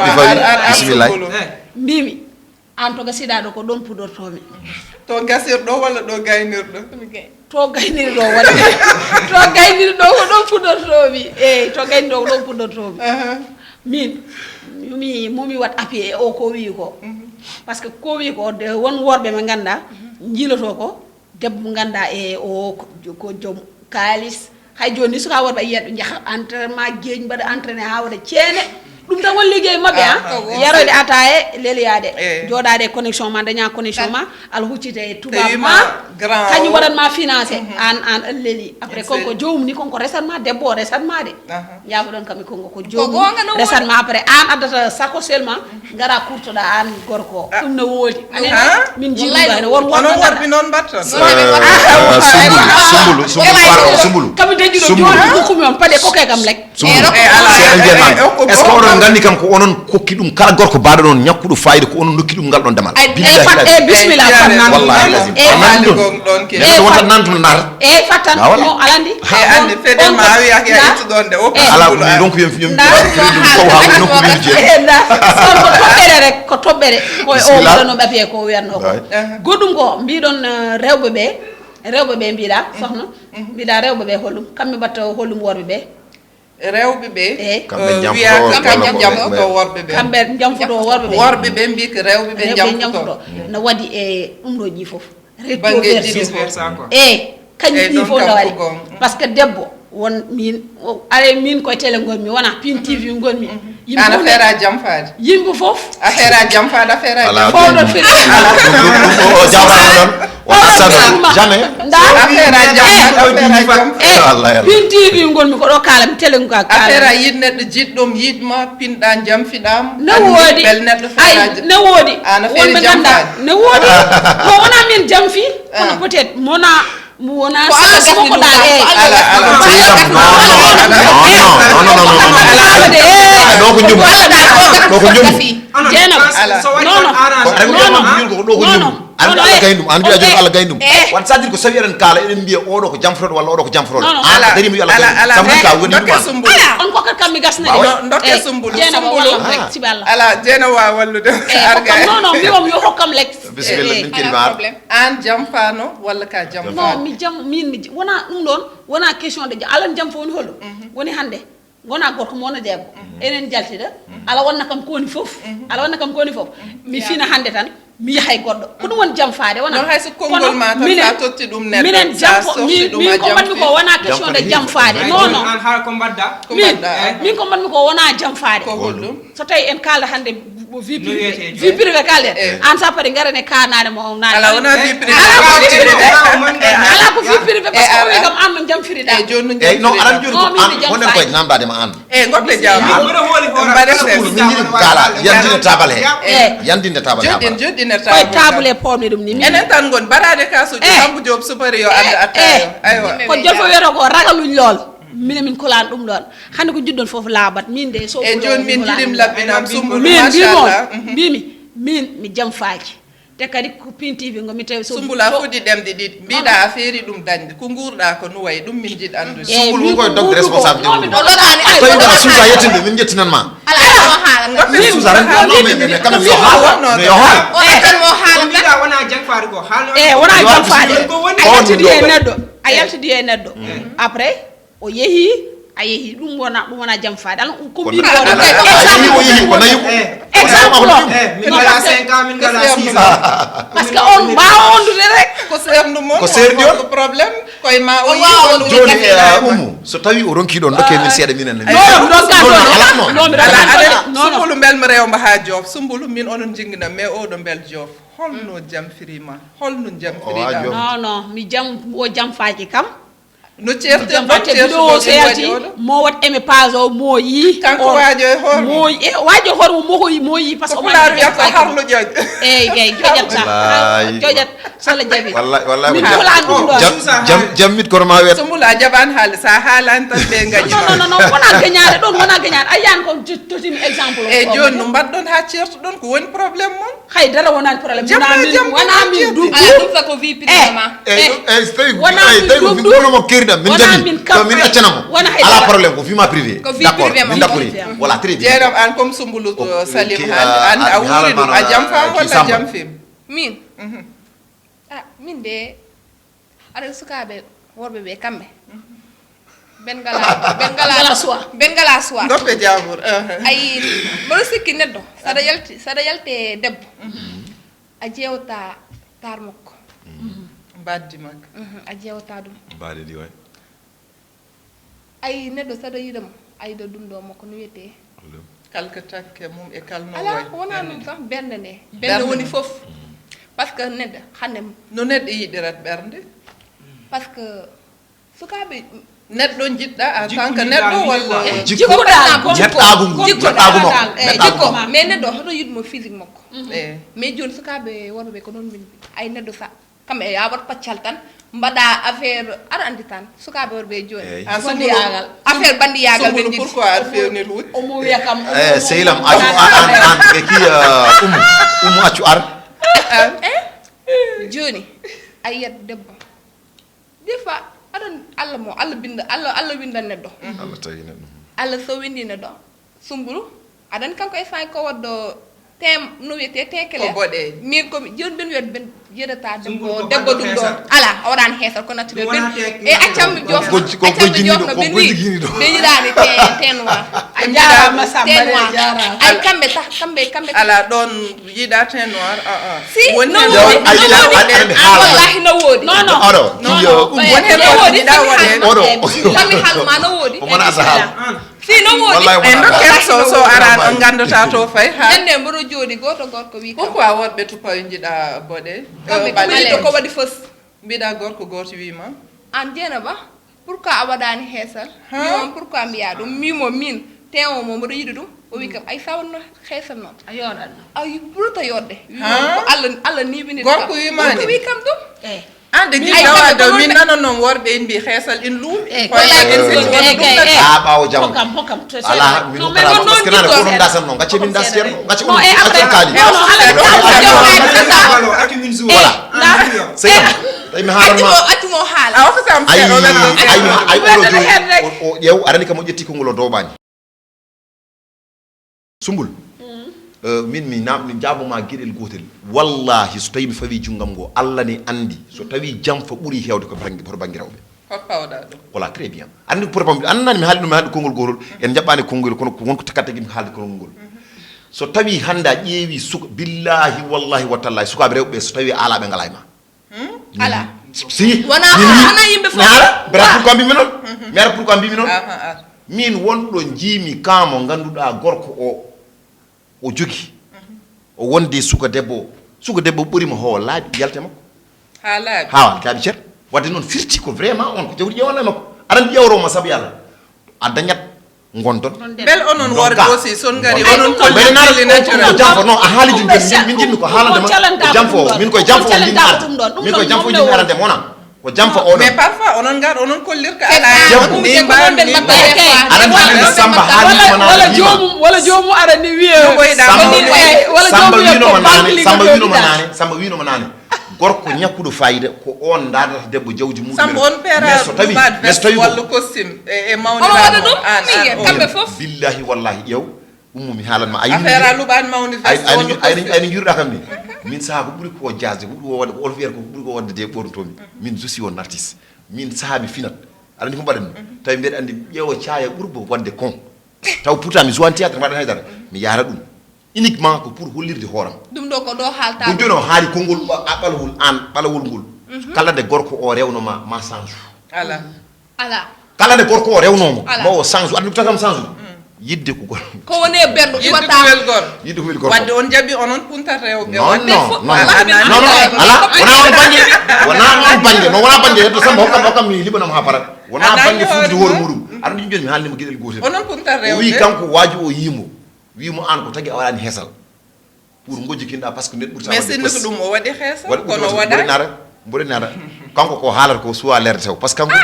Bisimilla. Mbimi. Aan to gasiɗaa ɗo ko ɗoon puɗortoomi. To gasirɗo walla ɗo gaynirɗo? To gaynirɗo walla to gaynirɗo ko ɗoon puɗortoomi. Eyi to gaynirɗo ko ɗoon puɗortoomi. Min mi momi wat appui e o ko wii ko. Parce que ko wii ko won worɓe ɓe nganndaa njiiloto ko debbo mo nganndaa e o ko joom kaalis. Hay jooni ni suka worɓe yiyat ɓe njaha entraînement geeñ mbaɗa entraîné ha waɗa ceene. Ɗum tan woni liggey maɓɓe a yaroyde ataye leliyaade jooɗaade e connexion ma daña connexion ma ala huccita e tubaab ma. Kañum waɗat ma financé an an leli après konko jowum ni konko resat ma debbo o resat ma de. Jaaboɗon kam e konko ko jowum resat ma après an addata sako seulement. Ngara kurtoɗa an gorko. Ɗum ne woodi. Anen Ha? Min jiiɗuɗo hene won Onon worɓe worɓe noon mbatta. Sumbulu, sumbulu, sumbulu, sumbulu. Kami dañuɗo Sumbulu. Jooɗi hukkumi on paɗe koke kam lek. Sumbulu. Eh, ala. Seeɗa mbiyan ma. Eh, eh, Est-ce que oɗon nganndi kam ko onon kokki ɗum kala gorko baaɗo noon ñakkuɗo fayida ko onon nokki ɗum ngal ɗon damal? E Billahi fat la- e bismillah Eh, fat. nan- Wallahi lazim. Eh, Ko nan ɗum. Gong ɗon ke. Neɗɗo wonta nan tun nar. E fattan Ah, voilà. Mo alandi. E anndi feden ma a wiya ke a ittuɗon de o Ala ko min donc yom yom Nda. Crédit ɗum ko hawo nokku min je. E nda. Son ko toɓɓere rek ko toɓɓere. Ko e o Bismillah. Waɗano ɓapiye ko wiyatno ko. Ay. Goɗɗum ko mbiɗon eh, rewɓe ɓe. Rewɓe ɓe mbiɗa sohna. Mbiɗa rewɓe ɓe hollum kamɓe mbatta hollum worɓe ɓe. Rewɓe ɓe Eh. Kamɓe eh, jamfoto wiya ko walla kamɓe ko- jamfoto ɓe- worɓe ɓe. Kamɓe jamfoto worɓe ɓe. Worɓe ɓe mbi ko rewɓe ɓe Rewɓe jamfoto. Jamfoto. No waɗi e ɗum ɗo ji fof. Banggueji Recto ɗiɗi verso. fof. E kañum Eyyi, ɗi ɗon fof no kam waɗi. Ko gong. Parce que debbo won min o- are min koye télé gonmi wona pin T V gonmi. Yimɓe Ana fof feera ne- jamfaade. Yimɓe fof. A feera jamfaade a feera Ala. Fowɗo fil. Ɗum ɗum ɗum o jawrano ɗon. O asano jamais. Nda. A feera jamfaade a feera jamfaade. Eh, Allah, Allah. Pin T V gonmi ko ɗo kala mi télé ga A feera kala. Yiɗ neɗɗo jiɗɗom yiɗma pinɗa jamfiɗam. Ne woodi. Bel neɗɗo Ay feera jam- ne woodi. Ana feeri Wonɓe ganda jamfaade. ne woodi. Ko wona min jamfi. Kono Ah. Peut-être mona mo wona Ko Allah gasni ɗum ɗa tan, e. ko Allah gasni ɗum. Ala, ala, non, non, non, non, non, non, non, non. Ɗo ko njum. Ɗo ko njum. Jeenam. Ala. Non, non. Ko rewɓe Non, ma non. mbiyir ko ɗo ko Non, njum. non. An Non, Allah eh. gayni ɗum. An mbiya joom Eh. Allah gayni ɗum. Eh. Wan sadir ko sawi eɗen kaala eɗen mbiya oɗo ko jamfroɗo walla oɗo ko jamfroɗo. Non, non. An Ala, a darima yo Allah ala, gayni. ala. Sabu min ka woni Dokke ɗum. Sumbulu. On ko kam mi gasna No, de. dokke Eh, Sumbulu. Jeenam Sumbulu. wallam rek sibi Allah. Ala jeena wa wallude. Eh, Arga. Hokkam non non mbiwam yo hokkam lek. Bismillah Eh, min Ala kelima. Problème. An jamfano walla ka Non jamfano. Mi jam min mi wona ɗum ɗon wona question de alan jam fof woni hollo. Woni hannde gona gorko mo wona debbo. Enen jaltida. Ala wonna kam ko woni fof. Ala wonna kam ko woni fof. Mi fina hannde tan mi yahay goɗɗo ko ɗum woni jam faade wona. Non hay so konngol ma tan sa totti ɗum neɗɗo Minen sa jamfo softi ɗum min a ko mbatmi ko jamfi. Wona question de jam faade non non. An hara ko mbadda. Ko mbaɗɗa. Min ko mbatmi ko wona jam faade. Ko holɗum? So tawi en kaala hannde vie No wiyetee privé vie privé kalɗen an sa pari ngarane kaanade mo nane. Ala wona vie privé. Ala ko vie privé. Ala ko vie privé parce que o wi kam an no jamfiriɗa. E joni no Eyyi non aɗa jamfiri. Joni ko an wonen koye namdade ma an. E goɗɗo jam. Mbaɗa hooli hoore. Mbaɗa Sumbulu sen. min yiɗi ɗum kaala yandina tabal he. Eh. Yandinde tabal he. Joɗɗin joɗɗin e Koye tabal. Table e pomɗe ɗum ni min. Enen tan gon mbaɗade kasuji Eh. Sambu Joop subari yo adda attayo. Aywa. Ko jofo wiyata ko ragaluñ lool. Mine min kolaani ɗum ɗoon hannde ko njiɗɗon fof laaɓat min de so E jooni min jiɗim labbinam Sumbulu min mbimo machallah. Mbimi min mi jam faaji te kadi ko pin T V ngo mi tawi so Sumbulu a foti ɗemɗe ɗiɗi mbiɗa a feeri ɗum dañde ko nguurɗa ko no wayi ɗum min jiɗ anndude. Eyyi, Sumbulu min ko donc nguurɗo ko responsable de ɗon mi Sumbulu. ɗon Tawi ma suusa yettude min ƴettinan ma. Ala ala mo haalan. Suusa tan non mais mais mais quand même yo haal. No yo haal. O accan mo haalan tan. Mbiɗa wona jangfaade ko haalno. E wona Yo jam artu faade suudu. A yaltidi e neɗɗo a yaltidi e neɗɗo après o yehi a yehi ɗum wona ɗum wona jam faade ala ko mbi A yehi o yehi ko nayi. Exemple Eh, min ngala cinq ans min ngala six ans. Parce que on mbaawa wondude rek Ko seerndu mon Ko seerndi on? Ko problème koye ma o O waawa yi wondude. Joni e Ummu so tawi oɗon kiɗon dokke min seeɗa minen ne. Non non non Ala non. Ala aɗa Sumbulu mbel mi rewma ha Joof Sumbulu min onon jingina mais oɗo mbel Joof holno jamfirima holno Joof. jamfiriɗa. Non non mi jam o jam faaki kam. No ceerten Jam faate vidéo so yalti mo wat aimé page o mo yi. Kanko waajo e hoore mum. Mo yi e waajo hoore mum mo ko yi mo yi parce que Ko pulaar wiyata ko harlo ƴoƴ. Eyyi gay joƴat sa Wallahi. Joƴat so Allah jaɓi. Wallahi wallahi Min ko jam. Pulaar ɗum ɗon. Jam jam jam mit kono ma wet. Sumbulu a jaɓani haali sa haalani tan ɓe gañi. Non non non wona gañaade ɗon wona gañaade a yiyani ko totimi exemple. E joni no mbaɗɗon ha ceertuɗon ko woni problème mon? Hay dara wonani problème Jam wona ma min jam wona ma min jam. Dum Ala ɗum sa ko vie privé ma. Eyyi so tawi Wona eyyi min tawi ko ɗum min ɗum. Kono mo kirɗam min Wona jaɓi min to min kam. Accanamo. Wona hay Ala dara. Problème ko vie ma privé. Ko vie D'accord privé ma. Min d'accord. Vie privé. Voilà très bien. Jeenam an comme Sumbulu Ko- Salim ki- hannde a- an a mi haalana wuuri ɗum a ma jamfama ki walla Samba. Jamfim? Min. Ah min de aɗa sukaaɓe worɓe ɓe kamɓe. Ben ngala ben ngala Ngala choix. Ben ngala choix. Doppe jaabur. Ayi mboɗo sikki neɗɗo saɗa yalti saɗa yalte debbo a jewta tar makko. Mbaddi makko. Mhm, a jewta ɗum. Mbaɗi ɗi way. Ayi neɗɗo saɗa yiɗamo a yiɗa ɗum ɗo makko no wiyete. Kalka takke mum e kalno Ala way. wona ɗum sax bernde nde. Bernde. Bernde woni fof. Parce que neɗɗo hande No neɗɗo yiɗirat ɓernde? Parce que Sukaaɓe, neɗɗo jiɗɗa en tant que neɗɗo walla? Jikkuɗa, jikkuɗa. Neɗɗaagu ngu, jikkuɗa. Neɗɗaagu mo. Eh, Neɗɗaagu jikko mo. Mais neɗɗo hoto yiɗ mo physique makko. Eh. Mais joni sukaaɓe worɓe ko noon min mbi ay neɗɗo sa kamɓe ya wat paccal tan mbaɗa affaire aɗa andi tan sukaaɓe worɓe joni. Eyi. Ah, Bandiyaagal. Affaire bandiyaagal ɓe jiɗi. Pourquoi aɗa fewni luuɗi? Omo wiya kam Eh, sehil am, accu an, an, an, ke ki, uh, umu, umu accu ar. Joni a yiyat debbo des fois aɗa andi Allah mo Allah binda Allah Allah winda neɗɗo. Allah tawi neɗɗo. Allah so windi neɗɗo Sumbulu aɗa andi kanko e sange ko waddo tem no wiyete tenkele. Ko boɗeejo. Min ko joni ben wiyat ben jedata Sumbulu debbo ko debbo ɓanndo ɗum ɗo feesal. Ala o waɗani heesal ko naturel Ɗum ben wonaa tek- e accamɓe jof Ko gojji- ko accamɓe gojji jof jini no ɗo, ko ɓen gojji wi jini ɗo. ɓe yiɗani te ten noir. A jaaraama Samba Ten Bari, a noir. jaaraama. Ay kamɓe ta kamɓe kamɓe ta. Ala ɗon yiɗa ten noir. Ah, ah. Si Woni no heen Yaw, wodi ay, no ay, wodi ay, ay, Ah, haala. Wallahi no wodi. Non, non. Oro, Non, iyo, non. umu. Woni heen No ko wodi jiɗa si waɗeede. Oro. Kamɓe halma no wodi. Omo wona asa haala. Si no wodi. Wallahi En wona dokken so so arano ngannduɗaa to fay ha. Ñande mboɗo jooɗi gooto gorko wi kam. Pourquoi worɓe tupa jiɗa boɗe? Kamɓe Ɓaleeje. kamɓe ko waɗi fos. Mbiɗa gorko gooto wiima. An Jeynaba pourquoi a waɗani heesal? Ha? Mimo pourquoi mbiya ɗum? Mimo min tewo mo mboɗo yiɗi ɗum o wi kam ay sa wonno heesal noon A yooɗatno. a ɓurata yodde. Ha? Ko Allah Allah ni wini Gorko wiima gorko ni? Wi kam ɗum. Eh. An de Ay, jiɗɗa kamɓe wadde ko min wonɓe- nanonnoon worɓe en mbi heesal in luumi. Eh, Koye eh, en eh, so eh, wona eh, ɗum eh, ɗaɗi. eh. Ha ɓaawo jam. Hokkam, hokkam, to Ala, min Non, ɗum mais kala non, parce que non, nana ko non, ɗum dasa non, gacce min dasa ceerno, gacce Non, ɗum eh, gacce après, kaali. non, non, ala, Gacce ala, kaali. ala, Accu min jour. Voilà. Ah, C'est ça. Tawi mi haalan ma. Accu mo haala. A hokkata am Ay seeɗa o ɓen ɗon ay seeɗa. ay o ɗo joyi. O o ƴeew arani kam o ƴetti konngol o doobani. Sumbul. Eh, min mi nam mi jaaboma geɗel gootel. Wallahi so tawi mi fawi junngam ngo Allah ne anndi so tawi jamfa ɓuri heewde ko bannge hoto bannge rewɓe. Hol pawɗa ɗum? Voilà, très bien. Anndi pour pam annani mi haali ɗum mi haali konngol gootol en jaɓɓani konngol kono ko wonko takkat tagi mi haalde konngol ngol. So tawi hannde a ƴeewi suka billahi wallahi wa tallahi sukaaɓe rewɓe so tawi a alaa ɓe ngalaa e ma. Ala. Si. Wona Mi- wona yimɓe Mi ara, bera pourquoi mbimi noon? Mi ara pourquoi mbimi noon? Aha, ar. Min wonɗo jiimi kaamo ngannduɗaa gorko o o jogi o wonde suka debbo o suka debbo ɓurimo hoowa laaɓi yalte makko Ha laaɓi. haa laaɓi cer wadde noon firti ko vraiment on ko jawdi ƴewana e makko aɗa andi ƴewroma sabu yalla a dañat gondon Bel onon worɓe aussi son ngari onon mbele kolli nana naturel. Ko jamfo non a haali jum min min jinmi ko haalande ma ko jamfo min koye jamfo o jinmi arde min koye jamfo jinmi arande mona ko jamfo o Mais ɗon parfois onon ngar onon kollirka Jamfo. Ala ni mbaɗ ni mbaɗ. Aɗa andi samba haali ma Wala nana wala yima joomu wala joomu ara ni wiye. No ɓoyɗa Samba mawni. Eh, wala Samba joomu winoma ko nane bankli Samba ko winoma jooɗiɗa. Nane Samba winoma nane gorko ñakkuɗo fayida ko on dadata debbo jawdi muɗum Samba on pera mais so tawi luɓaɗ mais so veste tawi walla ko costume e e Omo mawniraɗo waɗa ɗum an ɓinngel an kamɓe fof. Billahi wallahi ƴeew ummu mi haalan ma ayi Affaire a luɓaɗ mawni veste walla costume. Ayni juruɗa kam ni min saha ko ɓuri ko jasde ko ɓuri ko wadde ko olfier ko ɓuri ko wadde de ɓornotomi min je suis un artiste min saha mi finat aɗa andi ko mbaɗanmi tawi mbeɗa andi ƴeewa caya ɓurbo wadde kon taw pourtant mi joue en théâtre mbaɗa haydara mi yara ɗum uniquement ko pour hollirde hooram Ɗum ɗo ko ɗo haalta ɗum joni o haali konngol ɓa- a- ɓalawol an ɓalawol ngol kala nde gorko o rewno ma ma change Ala. Ala. Kala nde gorko o rewnomo Ala. ma o change aɗa nduta kam change yidde ko gor Ko woni e berɗo Yidde iwata. Kuwel gor. Yidde ko weli gorko Wadde on jaɓi onon puntat rewɓe non on. non non Ala. non non ala wona on bangge wona on bangge non wona bangge heddo samba hokkam hokkam mi libanam ha parat wona Ala bangge ni fudde hoore hoore mum. Muɗum aɗa ɗum joni mi haalnima geɗel gotel Onon puntat o wi rewɓe. Kanko waaju o yiimo wimo an ko tagi a waɗani hesal pour gojji kinɗa par ce que neɗɗo ɓurta Mais sinno ko ɗum o waɗi heesa waɗi kono ɓurti waɗa. Mboɗo naata mboɗo naata kanko ko haalata ko suwa lerde taw par ce que kanko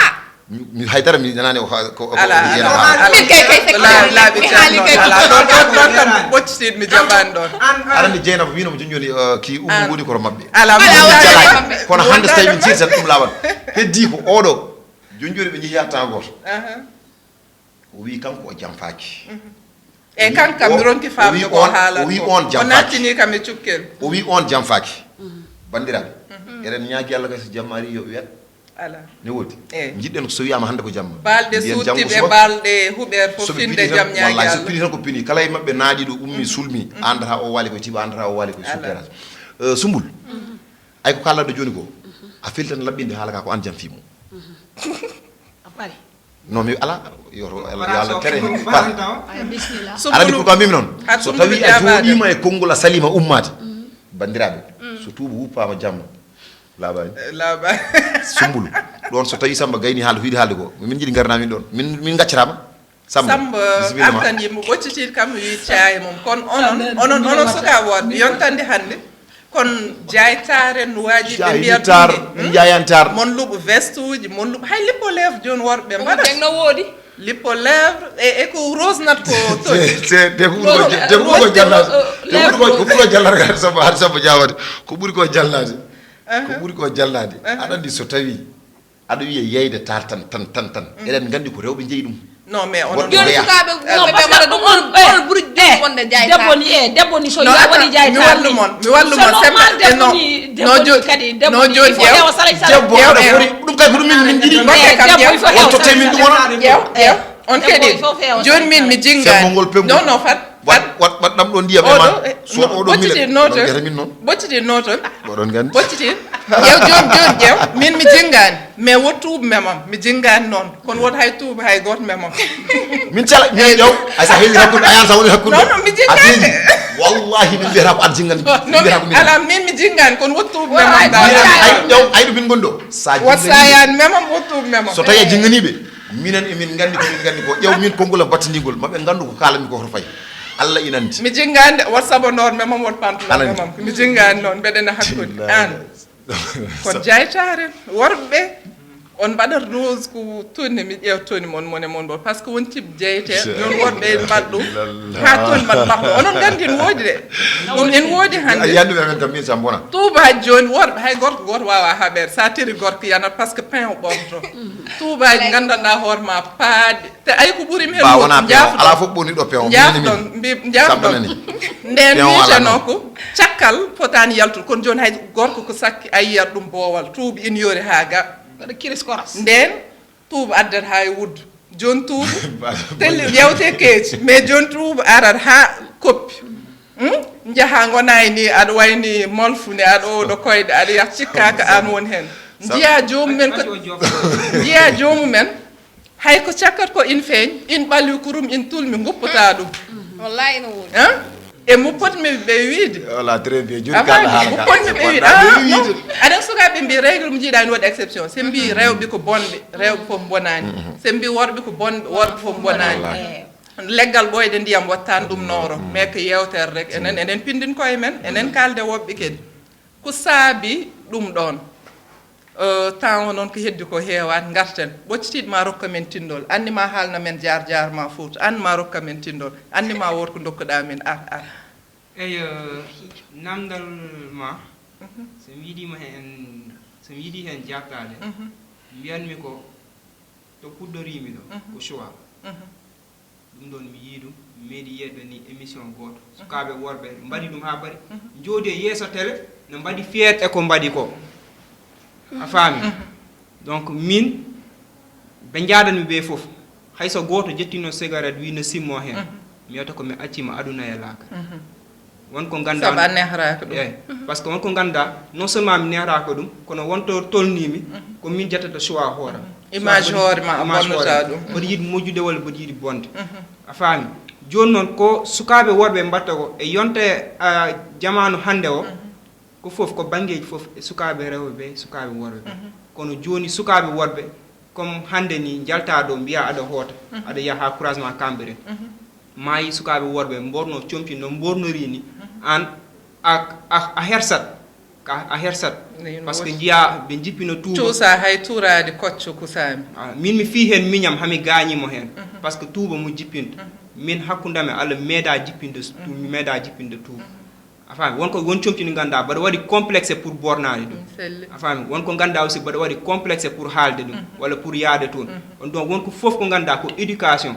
mi- mi haydara mi nanani o ha- ko ko- Ala ko- ala. ko- Ala. Min kay kay Laabi laabi mi haali ceerno kay ala ɗon ɗon ɗon kam ɓoccitiɗ mi jaɓani ɗon. Aɗa andi Jeynaba wino mo joni joni uh, ki ummu woni koto maɓɓe Ala Ala mo wala jaɓani. kamɓe. Kono hannde so tawi min sirtan ɗum lawal heddi ko oɗo joni joni ɓe jeehi ha tan goto o wi kanko o jamfaki E kanka mi ronki famde ko haalata o wi ko on o jamfaki nattini kam e cukkel. O wi on jamfaki bandiraɓe eɗen ñaagi Allah kay so jammari yo wiyat Ala. Ne woodi. Eyi. Njiɗɗen ko so wiyaama hannde ko jamma. Baalɗe suuɗtiiɓe baalɗe huɓeer fof finde jam ñaagi Allah. So ɓe pini tan ko pini kala e maɓɓe naaɗiiɗo ummii sulmii, anndataa o waali ko e tiiba, anndataa o waali ko e sukkeeraas. Sumbul, ay ko kaalɗaa ɗo jooni ko, a fellitan laɓɓinde haala kaa ko aan jamfii mo. A parii. Non mi alaa, yo Allah tere. Bismillah. Aɗa anndi pourquoi mbimi noon? So tawii a jooɗiima e konngol a saliima ummaade. Banndiraaɓe, so tuuba wuppaama jamma. Laaɓaani. Laaɓaani. Sumbulu. Ɗoon so tawii Samba gayni haalde ko yiɗi haalde ko, min njiɗi ngarnaa min ɗoon. Min, min ngaccataa ma. Samba, Samba bisimilla ma. Artan yimɓe ɓoccitiiɗi kam mi wii caaya mum. Kono onon, onon, onon sukaaɓe worɓe, yontande hannde. Kono jaaytaare no waaji ɓe mbiya tar, min njaayan tar. Mon luɓo veste uji, mon luɓo hay lipo lèvre jooni worɓe mbaɗa. Ɗum no woodi. Lipo lèvre e, e ko rose nat ko toji. Te ɓuri ko jallade. Te ɓuri ko jallade. Haɗa Samba, haɗa Samba jawade. Ko ɓuri ko jallade. Ko ɓuri ko jallade. Aɗa anndi so tawii aɗa wiya yeyde tar tan tan tan tan eɗen nganndi ko rewɓe njeyi ɗum. Non mais onon joni sukaaɓe no parce que ɗum on on ɓuri joni wonde jayta debbo ni e debbo ni so ya waɗi jayta mi wallu mon mi wallu mon sembe no joni kadi debbo ni fo hewa salay salay debbo aɗa fori ɗum kay ko ɗum min min jiɗi batte kam debbo fo hewa totte min ɗum wona ƴeew ƴeew on kadi joni min mi jinga non non fat wat wat wat ɗam ɗo ndiyam e ma so oɗo mile ɓocciti noto min noon ɓocciti noto oɗon gandi ɓocciti ƴeew joni joni ƴeew min mi jingaani mais wo tuuba memam mi jingaani noon kono won hay tuuba hay gooto memam min cala min ƴeew ay sa heewi hakkude ayan sa woni hakkude non non mi jingaani wallahi min mbiyata ko an jingani ala min mi jingaani kono wo tuuba memam ay ƴeew ay ɗo min gondi o sa wasayan memam wo tuuba memam so tawi a jinganiɓe minen emin nganndi ko min nganndi ko ƴeew min konngol am battindigol maɓe nganndu ko kaalanmi ko hoto fayi allah ina anndi mi jingaani de wot sabonor memam wot pantalon memam mi jingaani noon mbeɗena hakkude an kon jaytare worɓe on mbaɗat rose ko tonni mi ƴeew tonni mon mone mon ɗo par ce que won tib jeyete yon worɓe en mbaɗ ɗum ha tonni mbaɗ mbaɗ ɗum onon nganndi en woodi de ɗum en woodi hannde yanduɓe men kam min sa mbona tuuba haj jooni worɓe hay gorko gooto wawa haɓeede sa teri gorko yanat par ce que pain o ɓorto tuubaji gandanɗa hoore ma paaɗi te ay ko ɓuuri mi hen jafɗon jafɗon mbi jafɗon nden wiiteno ko cakkal fotani yaltude kono joni hay gorko ko sakki a yiyat ɗum boowal tuubi ina yoori ha ga waɗa kiris koras nden tuuba addat ha e wuddu joni tuuba telli yewte keeci mais joni tuuba arat ha koppi Hmm? Njaha ngonay ni aɗa wayni molfu ni aɗa oɗo koyɗe aɗa yah cikkaka an woni hen njiya jomumen ko njiya jomumen hay ko cakkat ko in feeñ in ɓalwi kurum in tulmi guppata ɗum wallahi ina woni hein? E mo potmi ɓe wiide wala très bien joni kala haala mo potmi ɓe wiide ah, non aɗen sukaɓe mbi règle mo jiiɗa ene waɗi exception se mbi rewɓe ko bonɓe rewɓe fof bonani se mbi worɓe ko bonɓe worɓe fof bonani leggal ɓooyde ndiyam wattani ɗum nooro mais ko yewtere rek enen enen pindin koye men enen kalde woɓɓe kadi ko saabi ɗum ɗon temps o noon ko heddi ko heewani garten ɓoccitiiɗo ma rokka men tindol anni ma haalna men jaar jaar ma fouta anni ma rokka men tindol anni ma woto ko dokkuɗa min ar ar eyo namdal ma so mi yiɗima hen so mi yiɗi hen jartade mbiyanmi ko to puɗɗorimi ɗo ko choix ɗum ɗon mi yii ɗum mi meeɗi yeddo ni émission gooto sukaaɓe worɓe mbaɗi ɗum haa bari njoodi e yeeso télé no mbaɗi fiyeet e ko mbaɗi ko a faami donc min ɓe njaadanmi ɓe fof hay so gooto jettino cigarette wi no simmo heen mi wiyata ko mi accima aduna e laakara won ko nganndaa sabu a nehraaka ɗum eeyi par ce que won ko nganndaa non seulement mi nehraaka ɗum kono won to tolniimi ko min jettata choix hooram image hoore ma a bonnotaa ɗum mboɗo yiɗi moƴƴude walla mboɗo yiɗi bonde a faami jooni noon ko sukaaɓe worɓe mbatta ko e yonte jamaanu hannde o ko fof ko banngeeji fof e sukaaɓe rewɓe ɓe sukaaɓe worɓe ɓe kono jooni sukaaɓe worɓe comme hannde ni njaltaa ɗo mbiyaa aɗa hoota aɗa yaha haa couragement kamɓe ren maayi sukaaɓe worɓe mborno comci no mbornorii ni aan a a hersat ka a hersat par ce que njiyaa ɓe njippino tuuba cuusa hay tuuraade kocco kusaami min mi fii heen miñam hami gaañi mo heen par ce que tuuba mo jippinta min hakkundame allah mi meedaa jippinde mi meedaa jippinde tuuba a faami won ko won comci ɗi ngannduɗaa mbaɗa waɗi complexe pour bornaade ɗum a faami won ko ngannduɗaa aussi mbaɗa waɗi complexe pour haalde ɗum walla pour yaade toon on donc won ko fof ko ngannduɗaa ko éducation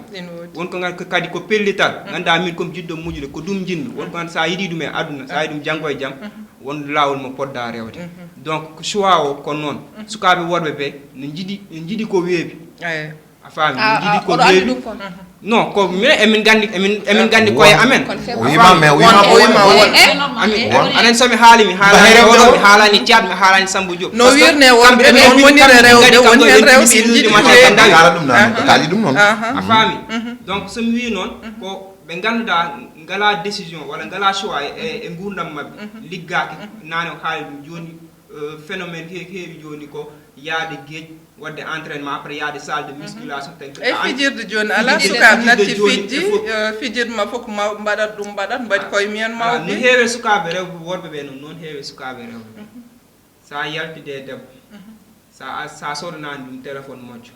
won ko kadi ko pellital ngannduɗaa min comme jiɗɗo moƴƴude ko ɗum njiɗmi won ko ngannduɗaa so a yiɗi ɗum e aduna so a yiɗi ɗum janngo e jam won laawol mo poɗɗaa rewde donc ko choix o ko noon sukaaɓe worɓe ɓe no njiɗi no njiɗi ko weeɓi a faami min jiɗi ko heewi non ko minen emin nganndi emin emin nganndi koye amen o wima mais o wima o wima won amin anen so mi haali mi haalani oɗo mi haalani thiat mi haalani sambo diop no wirne wonɓe noon wonire rewɓe woni hen rewɓe jiɗi mata ko ndawi kala ɗum noon kaali ɗum noon a faami donc somi wi noon ko ɓe ngannduɗa ngala décision walla ngala choix e e nguurdam maɓɓe liggaaki naane o haali ɗum jooni phénomène heewi heewi jooni ko yaade geej Waɗde entraînement, après yaade salle de musculation, tan ko E an- fijirde jooni alaa, fijirde- sukaaɓe fijirde natti jooni, fijji, il faut- eh, fijirde ma fof ko maw- mbaɗat ɗum, mbaɗat, mbaɗi koye mumen Alaa, no mawɓe. heewi sukaaɓe rewɓe worɓe ɓe noon, noon heewi sukaaɓe rewɓe. So a yaltide e debbo, so a, so a soodanaani ɗum téléphone moƴƴo,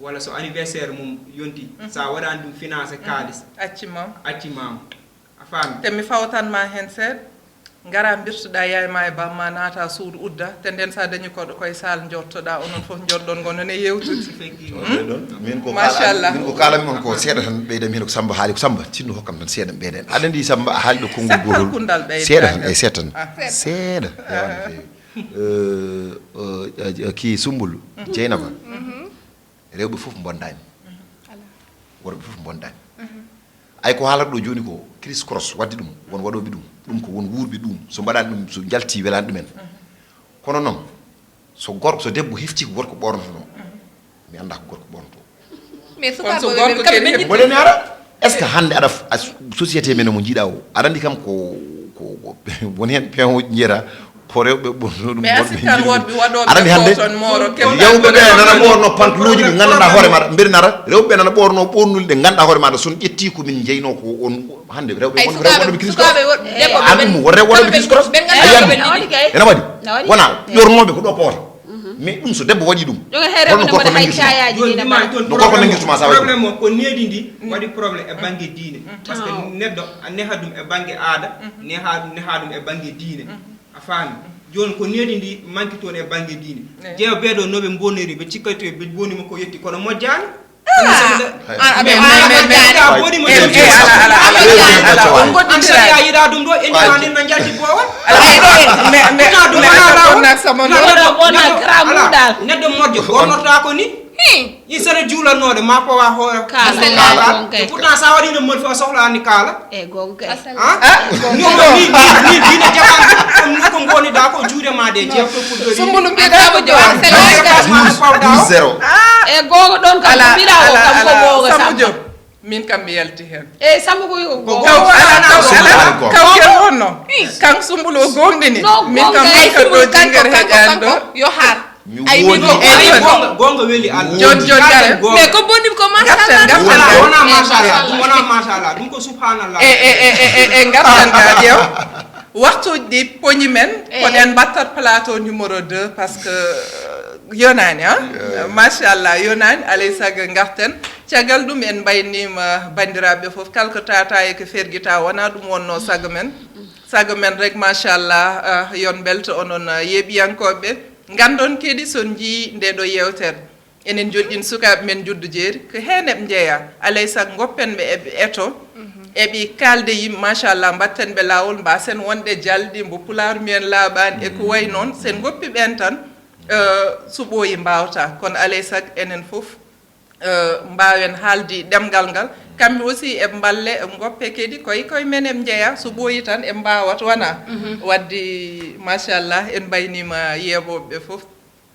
walla so anniversaire mum yonti, so a waɗaani ɗum financé kaalis, Acci ma. Acci ma. A faami? Te mi fawtan ma heen seeɗa. Ngara mbirtoɗa yaay ma e bam ma, naata suudu udda, te nden sa dañi koɗo koye saal jottoɗa, onon fof jotɗon gonon e yewtude. Effectivement. Ɗon, min ko Machallah. Min ko kaalami on ko seeɗa tan ɓeyda mi heen ko Samba haali ko Samba, sinno hokkam tan seeɗa ɓeyden. Aɗa anndi Samba a haali ɗo konngol Sappo gootol. kundal ɓeyda Seeɗa tan, tan. E seeɗa tan. Ah. Seeɗa. Yawan no feewi. Eh, eh, eh, ki Sumbulu, Jeynaba. Rewɓe fof mbondaani. Worɓe fof mbondaani. Ay ko haalata ɗo jooni ko criss cross wadde ɗum, won waɗooɓe ɗum. Ɗum ko won wuurɓe ɗum. So mbaɗaani ɗum, so njalti welaani ɗumen. Kono noon, so gorko, so debbo hefti ko gorko ɓornotono, mi annda ko gorko ɓornoto. Mais Kono so sukaaɓe gorko ɓe kamɓe kadi ɓe Mboɗen ara, est-ce que hannde aɗa f- a- société men omo jiiɗa o? Aɗa anndi kam ko, ko, ko won heen peewo njiyata, ko rewɓe ɓurno ɗum. Mais a sikkan worɓe waɗooɓe Aɗa anndi hannde ko toon mooro keɓ- yewɓe ɓe nana ɓoorno pantolooji ɗi nganndanɗaa hoore maɗa, mbeɗa nara, rewɓe nana ɓoorno ɓoornuli ɗe nganndanɗaa hoore maɗa, so on ƴetti ko min jeynoo ko on hannde rewɓe Ay won rewɓe sukaaɓe waɗooɓe criss sukaaɓe worɓe debbo an ɗum won rewɓe waɗooɓe criss cross. ɓe A yiyani ngannduɓe ena waɗi. Wona ƴornooɓe ko ɗo ɓoorta. Mais ɗum so debbo waɗi ɗum, Ɗum e heere holno ene gorko mbaɗa hay nangirtuma? Cayaaji Jooni ɗi ɗum ari mbaɗa. Toon No gorko problème nangirtuma sa waɗi ɗum? Problème o ko needi ndi waɗi problème e bannge diine. Parce que neɗɗo a neha ɗum e bannge aada, neha neha ɗum e bannge diine. A faami? Jooni ko needi ndi manki toon e bannge diine. Jeewa ɓeeɗo no ɓe mboniri, ɓe cikkati ɓe bonima ko yetti, kono moƴƴaani. An aɓe Mais- maaya mais- mais- moƴƴaani. Eh, eh, ala, ala, ala, ala, ala, on An godditira. Sariya yiɗa ɗum ɗo, eni ma nen no njalti boowal. Ala, mais, mais, mais, Ɗum wona mais, laawol. on nak sama Neɗɗo- noon. Wona- wona neɗɗo- gramme ala, dal. Neɗɗo moƴƴo, gornortaa ko ni. Hi. I sara juulanooɗo, ma pawa hoore. Kaala. Kaala. Kaala. Et pourtant, sa waɗiino mol fof, a sohlaani kaala. E goonga kay. Hein? Ɗum ko ni, ni, ni diine jaɓaani. Ɗum ko ngoniɗaa ko juuɗe ma ɗe, jeew to fulɓe. Sumbulu An mbiɗa Samba Diop, an Samba Diop. Pawɗa o. Zéro. E goonga ɗon kam ko Ala, mbiɗa o ala, kam ko ala, goonga Samba Samba. Diop. Min kam mi yalti heen. E Samba ko yo Ko goonga. Kaw ala, kaw ala, Ko kaw ke wonno. Kan Sumbulu o goonɗini. No Min kam goonga. min kam ɗo Kanko, jingere kanko, heƴaani ɗo. kanko, yo har. Mi Ay, woodi min ko Ay, goonga. goonga, goonga weli Allah. Jon, jon, Kala gare. goonga. Mais ko boni ko Garten, machallah. garten. Wona, wona Eh, machallah, ɗum wona machallah, ɗum ko subhanallah. E, e, e, e, e, e ngartan ga ƴeew. Waktuuji ɗi poñi men, Eh. kono en mbattat plateau numéro deux, parce que, euh, yonaani, ah. Machallah, yonaani, alay sago ngarten. Caggal ɗum en mbaynima banndiraaɓe fof, kala ko tata e ko fergita, wona ɗum wonno sago men. Sago men rek, machallah, ah, yon mbelto onon, ah, yeeɓiyankooɓe. Nganndon kadi so njii nde ɗo yeewtere. Enen njoɗɗin sukaaɓe men Njuddu Jeeri, ko heen eɓe njeyaa. Alay sago ngoppen ɓe eɓe eto, eɓe kaalde yimɓe, machallah, mbatten ɓe laawol, mbaasen wonde jalɗi, mbo pulaar mbiyen laaɓaani, e ko wayi noon. So en ngoppi ɓeen tan, eh, so ɓooyi mbaawata. Kono alay sago enen fof, eh, mbaawen haalde ɗemngal ngal. Kamɓe aussi eɓe mballe, eɓe ngoppe kadi, koye, koye men eɓe njeyaa. So ɓooyi tan eɓe mbaawat, wona? Wadde, machallah, en mbayniima yeeɓooɓe ɓe fof.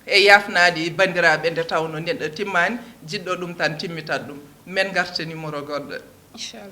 E yaafnaade banndiraaɓe, nde tawnoo neɗɗo timmaani, jiɗɗo ɗum tan timmitat ɗum. Men ngarta numéro goɗɗo. Inchallah.